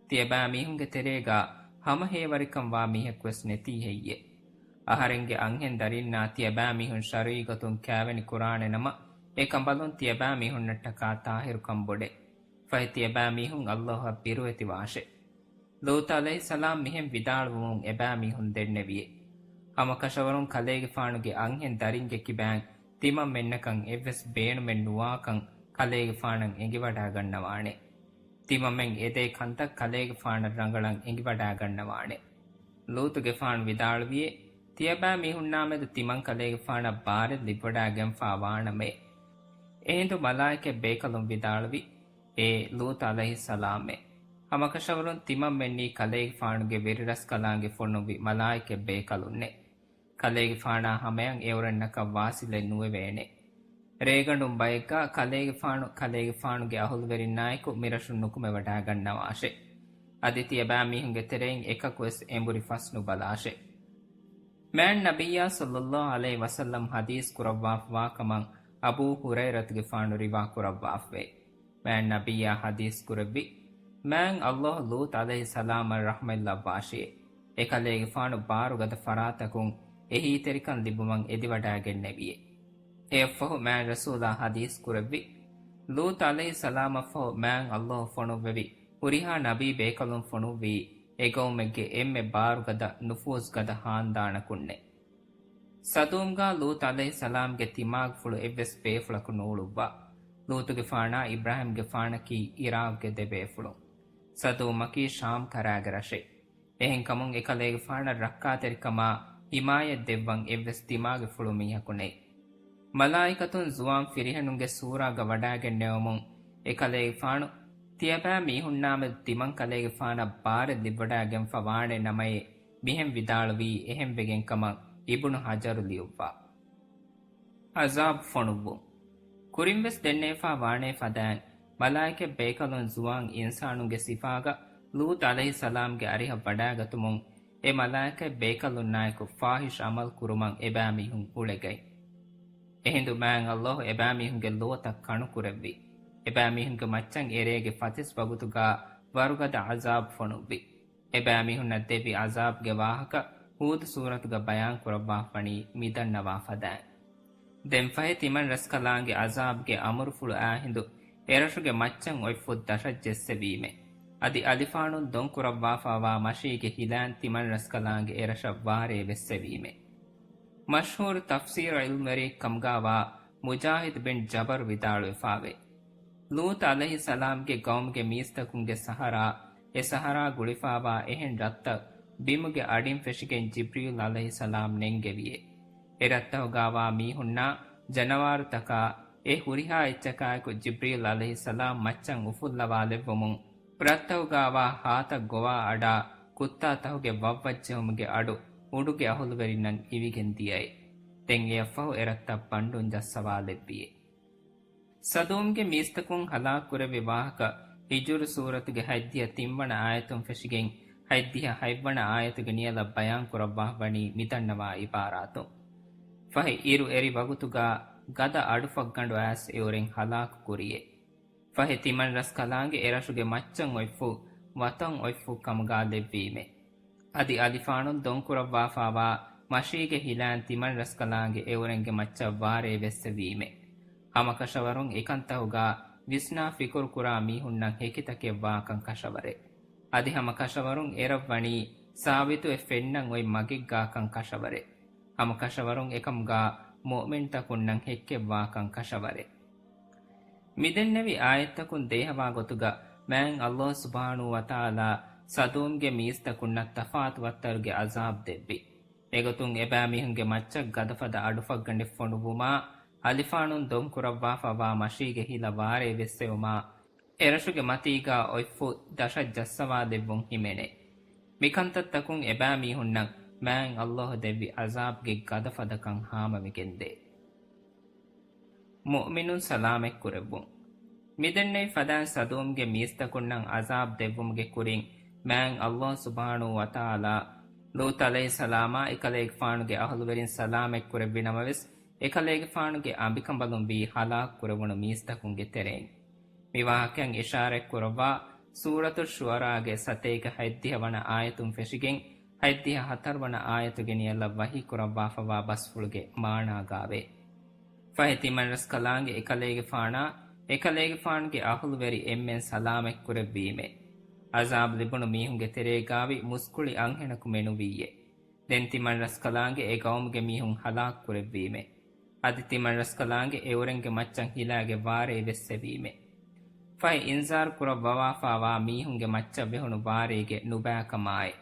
ތިޔަބައިމީހުންގެ ތެރޭގާ ހަމަހޭވަރިކަން ވާ މީހަކުވެސް ނެތީ ހެއްޔެ؟ އަހަރެންގެ އަންހެން ދަރިންނާ ތިޔަބައިމީހުން ޝަރުޢީ ގޮތުން ކާވެނި ކުރާނެ ނަމަ، އެ ކަނބަލުން ތިޔަބައިމީހުންނަށްޓަކާ ޠާހިރުކަން ބޮޑޭ. ފަހެ ތިޔަބައިމީހުން ﷲ އަށް ބިރުވެތިވާށެ. ލޫޠު ޢަލައިހިއްސަލާމް މިހެން ވިދާޅުވުމުން އެބައިމީހުން ދެންނެވިއޭ. ހަމަކަށަވަރުން ކަލޭގެފާނުގެ އަންހެން ދަރިންގެ ކިބައިން ތިމަންމެންނަކަށް އެއްވެސް ބޭނުމެއް ނުވާކަން ކަލޭގެފާނަށް އެނގިވަޑާގަންނަވާނެ. ތިމަންމެން އެދޭ ކަންތައް ކަލޭގެފާނަށް ރަނގަޅަށް އެނގިވަޑާގަންނަވާނެ. ލޫޠުގެފާނު ވިދާޅުވިއޭ، ތިޔަބައިމީހުންނާމެދު ތިމަން ކަލޭގެފާނަށް ބާރެއް ލިބިވަޑާގެންފާ ވާނަމޭ. އެހިނދު މަލާއިކަތް ބޭކަލުން ވިދާޅުވި، އޭ ލޫޠު ޢަލައިހިއްސަލާމްއޭ! ހަމަކަށަވަރުން ތިމަންމެންނީ ކަލޭގެފާނުގެ ވެރިރަސްކަލާނގެ ފޮނުއްވި މަލާއިކަތް ބޭކަލުންނޭ. ކަލޭގެފާނާ ހަމަޔަށް އެއުރެންނަކަށް ވާސިލެއް ނުވެވޭނެ. ރޭގަނޑުން ބައެއްގާ ކަލޭގެފާނު، ކަލޭގެފާނުގެ އަހުލުވެރިންނާއެކު މިރަށުން ނުކުމެވަޑާގަންނަވާށެ. އަދި ތިޔަބައިމީހުންގެ ތެރެއިން އެކަކުވެސް އެނބުރި ފަސް ނުބަލާށެ. މާތް ނަބިއްޔާ ޞައްލައްލާހު ޢަލައިހި ވަސައްލަމް ޙަދީޘް ކުރައްވާފަވާކަމަށް އަބޫ ހުރައިރަތުގެފާނު ރިވާ ކުރައްވާފަވޭ. މާތް ނަބިއްޔާ ޙަދީޘް ކުރެއްވި، މާތް ﷲ ލޫޠު ޢަލައިހިއްސަލާމަށް ރަޙްމަތްލައްވާށި. އެކަލޭގެފާނު ބާރުގަދަ ފަރާތަކުން އެހީތެރިކަން ލިބުމަށް އެދިވަޑާގެންނެވިއޭ. އެއަށްފަހު މާތް ރަސޫލާ ޙަދީޘް ކުރެއްވި، ލޫޠު ޢަލައިހިއްސަލާމަށްފަހު މާތް ﷲ ފޮނުއްވެވި ހުރިހާ ނަބީ ބޭކަލުން ފޮނުއްވީ، އެގައުމެއްގެ އެންމެ ބާރުގަދަ ނުފޫޒުގަދަ ހާންދާނަކުންނޭ. ސަދޫމްގާ ލޫޠު ޢަލައިހިއްސަލާމްގެ ތިމާގެފުޅު އެއްވެސް ބޭފުޅަކު ނޫޅުއްވާ. ލޫޠުގެފާނާ އިބްރާހީމްގެފާނަކީ ޢިރާޤްގެ ދެބޭފުޅުން. ސަދޫމަކީ ޝާމް ކަރާގެ ރަށެއް. އެހެންކަމުން އެކަލޭގެފާނަށް ރައްކާތެރިކަމާ ޙިމާޔަތް ދެއްވަން އެއްވެސް ތިމާގެފުޅު މީހަކު ނެތް. މަލާއިކަތުން ޒުވާން ފިރިހެނުންގެ ސޫރާގަ ވަޑާގެންނެވުމުން އެކަލޭގެފާނު ތިޔަބައިމީހުންނާމެދު ތިމަން ކަލޭގެފާނަށް ބާރެއް ލިބިވަޑާގެންފަ ވާނެ ނަމައޭ، މިހެން ވިދާޅުވީ އެހެންވެގެންކަމަށް އިބްނު ޙަޖަރު ލިޔުއްވާ. ޢަޒާބު ފޮނުއްވުން. ކުރިންވެސް ދެންނެވިފާ ވާނޭ ފަދައިން، މަލާއިކަތް ބޭކަލުން ޒުވާން އިންސާނުންގެ ސިފާގަ ލޫޠު ޢަލައިހިއްސަލާމްގެ އަރިހަށް ވަޑާގަތުމުން، އެ މަލާއިކަތް ބޭކަލުންނާއެކު ފާޙިޝް ޢަމަލު ކުރުމަށް އެބައިމީހުން އުޅެގަތް. އެހިނދު މާތް ﷲ އެބައިމީހުންގެ ލޯތައް ކަނުކުރެއްވި. އެބައިމީހުންގެ މައްޗަށް އެރޭގެ ފަތިސް ވަގުތުގާ ވަރުގަދަ ޢަޒާބު ފޮނުއްވި. އެބައިމީހުންނަށް ދެއްވި ޢަޒާބުގެ ވާހަކަ ހޫދު ސޫރަތުގަ ބަޔާން ކުރައްވާފަނީ މިދަންނަވާ ފަދައިން. ދެންފަހެ ތިމަން ރަސްކަލާނގެ ޢަޒާބުގެ އަމުރުފުޅު އާ ހިނދު އެރަށުގެ މައްޗަށް އޮތް ފުށް ދަށަށް ޖެއްސެވީމެ. އަދި އަލިފާނުން ދޮން ކުރައްވާފާވާ މަށީގެ ހިލާން ތިމަން ރަސްކަލާނގެ އެރަށަށް ވާރޭ ވެއްސެވީމެ. މަޝްހޫރު ތަފްސީރު ޢިލްމުވެރިއެއް ކަމުގާވާ މުޖާހިދު ބިން ޖަބަރު ވިދާޅުވެފާވޭ، ލޫޠު ޢަލައިހިއްސަލާމްގެ ޤައުމުގެ މީސްތަކުންގެ ސަހަރާ، އެ ސަހަރާ ގުޅިފާވާ އެހެން ރަށްތައް ބިމުގެ އަޑިން ފެށިގެން ޖިބްރީލް ޢަލައިހިއްސަލާމް ނެންގެވިއޭ. އެ ރަށްތަކުގާވާ މީހުންނާ ޖަނަވާރުތަކާ އެ ހުރިހާ އެއްޗަކާއެކު ޖިބްރީލް ޢަލައިހިއްސަލާމް މައްޗަށް އުފުއްލަވާލެއްވުމުން، ރަށްތަކުގާވާ ހާތައް ގޮވާ އަޑާ ކުއްތާތަކުގެ ވައްވައްޖެހުމުގެ އަޑު އުޑުގެ އަހުލުވެރިންނަށް އިވިގެން ދިޔައޭ. ދެން އެއަށްފަހު އެ ރަށްތައް ބަންޑުން ޖައްސަވާލެއްވިއޭ. ސަދޫމްގެ މީސްތަކުން ހަލާކު ކުރެއްވި ވާހަކަ ހިޖުރު ސޫރަތުގެ ހަތްދިހަ ތިންވަނަ އާޔަތުން ފެށިގެން ހަތްދިހަ ހަތްވަނަ އާޔަތުގެ ނިޔަލަށް ބަޔާން ކުރައްވާފަވަނީ މިދަންނަވާ އިބާރާތުން. ފަހެ އިރު އެރި ވަގުތުގާ ގަދަ އަޑުފަށްގަނޑު އައިސް އެއުރެން ހަލާކު ކުރިއޭ. ފަހެ ތިމަންރަސްކަލާނގެ އެރަށުގެ މައްޗަށް އޮތްފުށް ވަތަން އޮތްފުށް ކަމުގާ ލެއްވީމޭ. އަދި އަލިފާނުން ދޮންކުރައްވާފާވާ މަށީގެ ހިލާން ތިމަންރަސްކަލާނގެ އެއުރެންގެ މައްޗަށް ވާރޭ ވެއްސެވީމެ. ހަމަކަށަވަރުން އެކަންތަކުގާ ވިސްނާ ފިކުރުކުރާ މީހުންނަށް ހެކިތަކެއް ވާކަން ކަށަވަރެއް. އަދި ހަމަކަށަވަރުން އެރަށްވަނީ ސާބިތުވެ ފެންނަން އޮތް މަގެއްގާކަން ކަށަވަރެއް. ހަމަކަށަވަރުން އެކަމުގާ މުއުމިންތަކުންނަށް ހެއްކެއްވާކަން ކަށަވަރެއް. މިދެންނެވި އާޔަތްތަކުން ދޭހަވާ ގޮތުގަ މާތް ﷲ ސުބްޙާނަހޫ ވަތަޢާލާ ސަދޫމްގެ މީސްތަކުންނަށް ތަފާތު ވައްތަރުގެ ޢަޒާބް ދެއްވި. އެގޮތުން އެބައިމީހުންގެ މައްޗަށް ގަދަފަދަ އަޑުފަށްގަނޑެއް ފޮނުއްވުމާ، އަލިފާނުން ދޮންކުރައްވާފައިވާ މަށީގެ ހިލަ ވާރޭ ވެއްސެވުމާ، އެރަށުގެ މަތީގާ އޮތްފުށް ދަށަށް ޖައްސަވާލެއްވުން ހިމެނޭ. މިކަންތައްތަކުން އެބައިމީހުންނަށް މާތް ﷲ ދެއްވި ޢަޒާބްގެ ގަދަފަދަކަން ހާމަވެގެންދޭ. މުއުމިނުން ސަލާމަތްކުރެއްވުން. މިދެންނެވި ފަދައިން ސަދޫމްގެ މީސްތަކުންނަށް ޢަޒާބް ދެއްވުމުގެ ކުރިން މާތް ﷲ ސުބްޙާނަހޫ ވަތަޢާލާ ލޫޠު ޢަލައިހިއްސަލާމާ އެކަލޭގެފާނުގެ އަހުލުވެރިން ސަލާމަތްކުރެއްވި ނަމަވެސް، އެކަލޭގެފާނުގެ އަނބިކަނބަލުން ވީ ހަލާކު ކުރެވުނު މީސްތަކުންގެ ތެރެއިން. މި ވާހަކައިން އިޝާރަތް ކުރައްވާ ސޫރަތުއް ޝުޢަރާގެ ސަތޭކަ ހަތްދިހަ ވަނަ އާޔަތުން ފެށިގެން، ހަތްދިހަ ހަތަރު ވަނަ އާޔަތުގެ ނިޔަލަށް ވަޙީ ކުރައްވާފައިވާ ބަސްފުޅުގެ މާނާގާވޭ. ފަހެ ތިމަންރަސްކަލާނގެ އެކަލޭގެފާނާ، އެކަލޭގެފާނުގެ އަހުލުވެރި އެންމެން ސަލާމަތްކުރެއްވީމޭ. ޢަޒާބް ލިބުނު މީހުންގެ ތެރޭގާވި މުސްކުޅި އަންހެނަކު މެނުވީއޭ. ދެން ތިމަންރަސްކަލާނގެ އެ ޤައުމުގެ މީހުން ހަލާކު ކުރެއްވީމޭ. އަދި ތިމަންރަސްކަލާނގެ އެއުރެންގެ މައްޗަށް ހިލާގެ ވާރޭ ވެއްސެވީމޭ. ފަހެ އިންޒާރު ކުރައްވަވާފާވާ މީހުންގެ މައްޗަށް ވެހުނު ވާރޭގެ ނުބައިކަމާއި،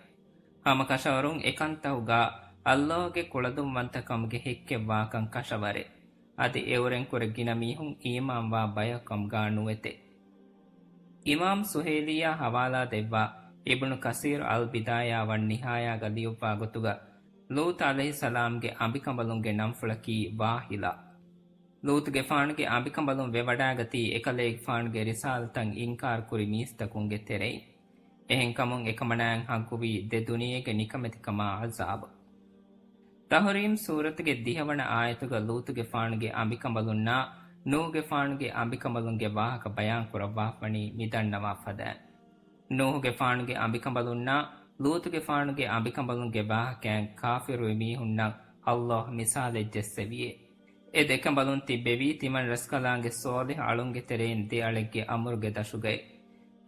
ހަމަކަށަވަރުން އެކަންތަކުގާ ﷲގެ ކުޅަދުންވަންތަކަމުގެ ހެއްކެއްވާކަން ކަށަވަރެއް. އަދި އެއުރެންކުރެ ގިނަ މީހުން އީމާންވާ ބަޔަކުކަމުގާ ނުވެތެ. އިމާމް ސުހޭލީއާ ހަވާލާ ދެއްވާ އިބްނު ކަސީރު އަލް ބިދާޔާ ވަން ނިހާޔާގަ ލިޔުއްވާ ގޮތުގަ، ލޫޠު ޢަލައިހިއްސަލާމްގެ އަނބިކަނބަލުންގެ ނަންފުޅަކީ ވާހިލާ. ލޫޠުގެފާނުގެ އަނބިކަނބަލުން ވެވަޑާގަތީ އެކަލޭގެފާނުގެ ރިސާލަތަށް އިންކާރު ކުރި މީސްތަކުންގެ ތެރެއިން. އެހެންކަމުން އެކަމަނާއަށް ހައްގުވީ ދެ ދުނިޔޭގެ ނިކަމެތިކަމާ ޢަޒާބު. ތަޙްރީމް ސޫރަތުގެ ދިހަވަނަ އާޔަތުގަ ލޫޠުގެފާނުގެ އަނބިކަނބަލުންނާ ނޫޙުގެފާނުގެ އަނބިކަނބަލުންގެ ވާހަކަ ބަޔާން ކުރައްވާފަނީ މިދަންނަވާ ފަދައިން. ނޫޙުގެފާނުގެ އަނބިކަނބަލުންނާ ލޫޠުގެފާނުގެ އަނބިކަނބަލުންގެ ވާހަކައިން ކާފިރުވި މީހުންނަށް ﷲ މިސާލެއް ޖެއްސެވިއޭ. އެ ދެ ކަނބަލުން ތިއްބެވީ ތިމަން ރަސްކަލާނގެ ޞާލިޙު އަޅުންގެ ތެރެއިން ދެ އަޅެއްގެ އަމުރުގެ ދަށުގައި.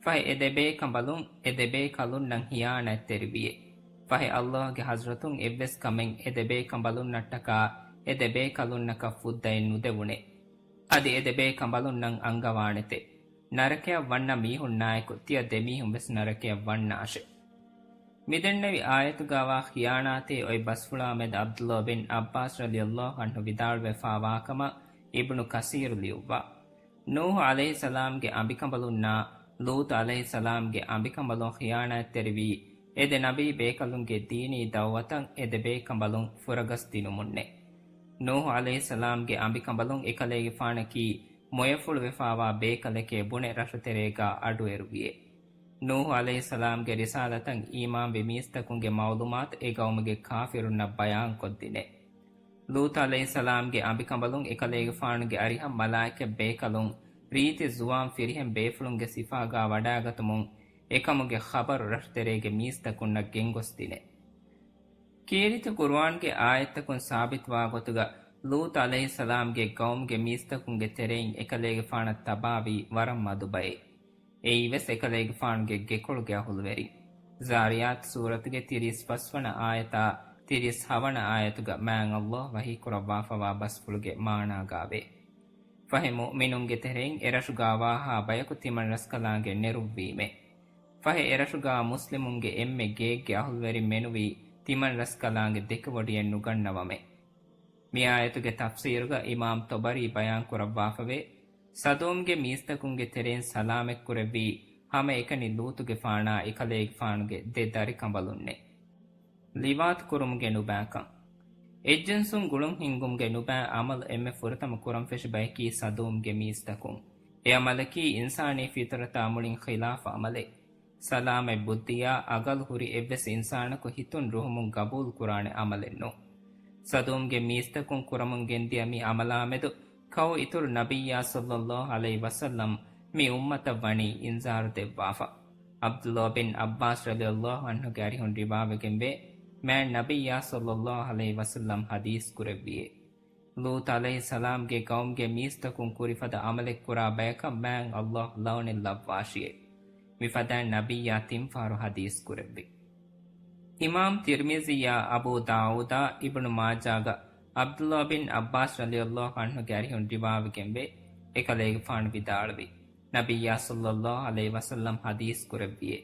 ފަހެ އެ ދެ ބޭކަނބަލުން އެ ދެ ބޭކަލުންނަށް ހިޔާނާތްތެރިވިއޭ. ފަހެ ﷲގެ ޙަޟްރަތުން އެއްވެސް ކަމެއް އެ ދެ ބޭކަނބަލުންނަށްޓަކާ އެ ދެ ބޭކަލުންނަކަށް ފުއްދައެއް ނުދެވުނޭ. އަދި އެ ދެ ބޭކަނބަލުންނަށް އަންގަވާނެތެ. ނަރަކަޔަށް ވަންނަ މީހުންނާއެކު ތިޔަ ދެ މީހުން ވެސް ނަރަކަޔަށް ވަންނާށެ. މިދެންނެވި އާޔަތުގާވާ ޚިޔާނާތޭ އޮތް ބަސްފުޅާމެދު ޢަބްދުﷲ ބިން ޢައްބާސް ރަޟިޔަﷲ ޢަންހު ވިދާޅުވެފާވާކަމަށް އިބްނު ކަސީރު ލިޔުއްވާ. ނޫޙު ޢަލައިހިއްސަލާމްގެ އަނބިކަނބަލުންނާ ލޫޠު ޢަލައިހިއްސަލާމްގެ އަނބިކަނބަލުން ޚިޔާނާތްތެރިވީ، އެ ދެ ނަބީ ބޭކަލުންގެ ދީނީ ދަޢުވަތަށް އެ ދެ ބޭކަނބަލުން ފުރަގަސް ދިނުމުންނޭ. ނޫޙު ޢަލައިހިއްސަލާމްގެ އަނބިކަނބަލުން އެކަލޭގެފާނަކީ މޮޔަފުޅުވެފާވާ ބޭކަލެކޭ ބުނެ ރަށުތެރޭގާ އަޑުއެރުވިއޭ. ނޫޙު ޢަލައިހިއްސަލާމްގެ ރިސާލަތަށް އީމާންވި މީސްތަކުންގެ މަޢުލޫމާތު އެ ޤައުމުގެ ކާފިރުންނަށް ބަޔާންކޮށްދިނޭ. ލޫޠު ޢަލައިހިއްސަލާމްގެ އަނބިކަނބަލުން އެކަލޭގެފާނުގެ އަރިހަށް މަލާއިކަ ބޭކަލުން ރީތި ޒުވާން ފިރިހެން ބޭފުޅުންގެ ސިފާގާ ވަޑާގަތުމުން އެކަމުގެ ޚަބަރު ރަށުތެރޭގެ މީސްތަކުންނަށް ގެންގޮސްދިނޭ. ކީރިތި ޤުރުއާންގެ އާޔަތްތަކުން ސާބިތުވާ ގޮތުގަ ލޫޠު ޢަލައިހިއްސަލާމްގެ ޤައުމުގެ މީސްތަކުންގެ ތެރެއިން އެކަލޭގެފާނަށް ތަބާވީ ވަރަށް މަދު ބައެއް. އެއީވެސް އެކަލޭގެފާނުގެ ގެކޮޅުގެ އަހުލުވެރިން. ޒާރިޔާތު ސޫރަތުގެ ތިރީސް ފަސްވަނަ އާޔަތާ ތިރީސް ހަވަނަ އާޔަތުގަ މާތް ﷲ ވަޙީކުރައްވާފަވާ ބަސްފުޅުގެ މާނާގާވޭ. ފަހެ މުއުމިނުންގެ ތެރެއިން އެރަށުގާ ވާހާ ބަޔަކު ތިމަން ރަސްކަލާނގެ ނެރުއްވީމޭ. ފަހެ އެރަށުގާ މުސްލިމުންގެ އެންމެ ގެއެއްގެ އަހުލުވެރިން މެނުވީ ތިމަން ރަސްކަލާނގެ ދެކެވޮޑިއެއް ނުގަންނަވަމޭ. މި އާޔަތުގެ ތަފްސީރުގަ އިމާމް ޠަބަރީ ބަޔާން ކުރައްވާފަވޭ، ސަދޫމްގެ މީސްތަކުންގެ ތެރެއިން ސަލާމަތްކުރެއްވީ ހަމައެކަނި ލޫޠުގެފާނާ އެކަލޭގެފާނުގެ ދެ ދަރިކަނބަލުންނޭ. ލިވާތު ކުރުމުގެ ނުބައިކަން. އެއްޖިންސުން ގުޅުން ހިންގުމުގެ ނުބައި އަމަލު އެންމެ ފުރަތަމަ ކުރަންފެށި ބަޔަކީ ސަދޫމްގެ މީސްތަކުން. އެ އަމަލަކީ އިންސާނީ ފިޠުރަތާ މުޅިން ޚިލާފު އަމަލެއް. ސަލާމަތް ބުއްދިއާ އަގަލު ހުރި އެއްވެސް އިންސާނަކު ހިތުން ރުހުމުން ގަބޫލު ކުރާނެ އަމަލެއް ނޫން. ސަދޫމްގެ މީސްތަކުން ކުރަމުން ގެންދިޔަ މި އަމަލާމެދު ކައު އިތުރު ނަބިއްޔާ ޞައްލައްލާހު ޢަލައިހި ވަސައްލަމް މި އުއްމަތަށް ވަނީ އިންޒާރު ދެއްވާފަ. ޢަބްދުﷲ ބިން ޢައްބާސް ރަޟިޔައްލާހު ޢަންހުގެ އަރިހުން ރިވާވެގެންވޭ، މާތް ނަބިއްޔާ ޞައްލައްލާހު ޢަލައިހި ވަސައްލަމް ޙަދީޘް ކުރެއްވިއޭ. ލޫޠު ޢަލައިހިއްސަލާމްގެ ޤައުމުގެ މީސްތަކުން ކުރިފަދަ ޢަމަލެއް ކުރާ ބަޔަކަށް މާތް ﷲ ލަޢުނަތް ލައްވާށިއޭ. މިފަދައިން ނަބިއްޔާ ތިން ފަހަރު ޙަދީޘް ކުރެއްވި. އިމާމް ތިރްމިޒީއާ އަބޫ ދާއޫދާ އިބްނު މާޖާގަ ޢަބްދުﷲ ބިން ޢައްބާސް ރަޟިޔައްލާހު ޢަންހުގެ އަރިހުން ރިވާވެގެންވޭ، އެކަލޭގެފާނު ވިދާޅުވި، ނަބިއްޔާ ޞައްލައްލާހު ޢަލައިހި ވަސައްލަމް ޙަދީޘް ކުރެއްވިއޭ.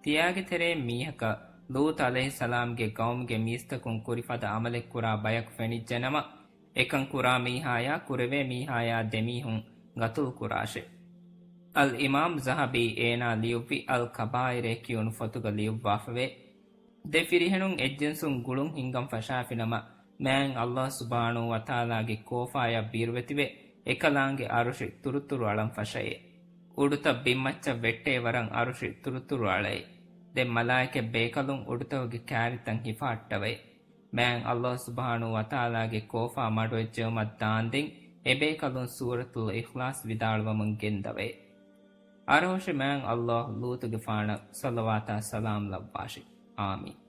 ތިޔާގެ ތެރެއިން މީހަކަށް ލޫޠު ޢަލައިހިއްސަލާމްގެ ޤައުމުގެ މީސްތަކުން ކުރިފަދަ ޢަމަލެއް ކުރާ ބަޔަކު ފެނިއްޖެނަމަ، އެކަން ކުރާ މީހާޔާ ކުރެވޭ މީހާޔާ ދެމީހުން ޤަތުލު ކުރާށޭ. އަލް އިމާމް ޒަހަބީ އޭނާ ލިޔުއްވި އަލް ކަބާއިރޭ ކިޔުނު ފޮތުގަ ލިޔުއްވާފަވޭ، ދެ ފިރިހެނުން އެއްޖިންސުން ގުޅުން ހިންގަން ފަށާފިނަމަ، މާތް ﷲ ސުބްޙާނަހޫ ވަތަޢާލާގެ ކޯފާޔަށް ބިރުވެތިވެ، އެކަލާނގެ ޢަރުޝި ތުރުތުރު އަޅަން ފަށައޭ. އުޑުތައް ބިންމައްޗަށް ވެއްޓޭ ވަރަށް ޢަރުޝި ތުރުތުރު އަޅައޭ. ދެން މަލާއިކަތް ބޭކަލުން އުޑުތަކުގެ ކާރިތައް ހިފަހައްޓަވައޭ. މާތް ﷲ ސުބްޙާނަހޫ ވަތަޢާލާގެ ކޯފާ މަޑުވެއްޖެއުމަށް ދާންދެން އެބޭކަލުން ސޫރަތުލް އިޚްލާޞް ވިދާޅުވަމުން ގެންދަވައޭ. އަރަހުށި މާތް ﷲ ލޫޠުގެފާނަށް ޞަލަވާތާ ސަލާމް ލައްވާށި. އާމީން.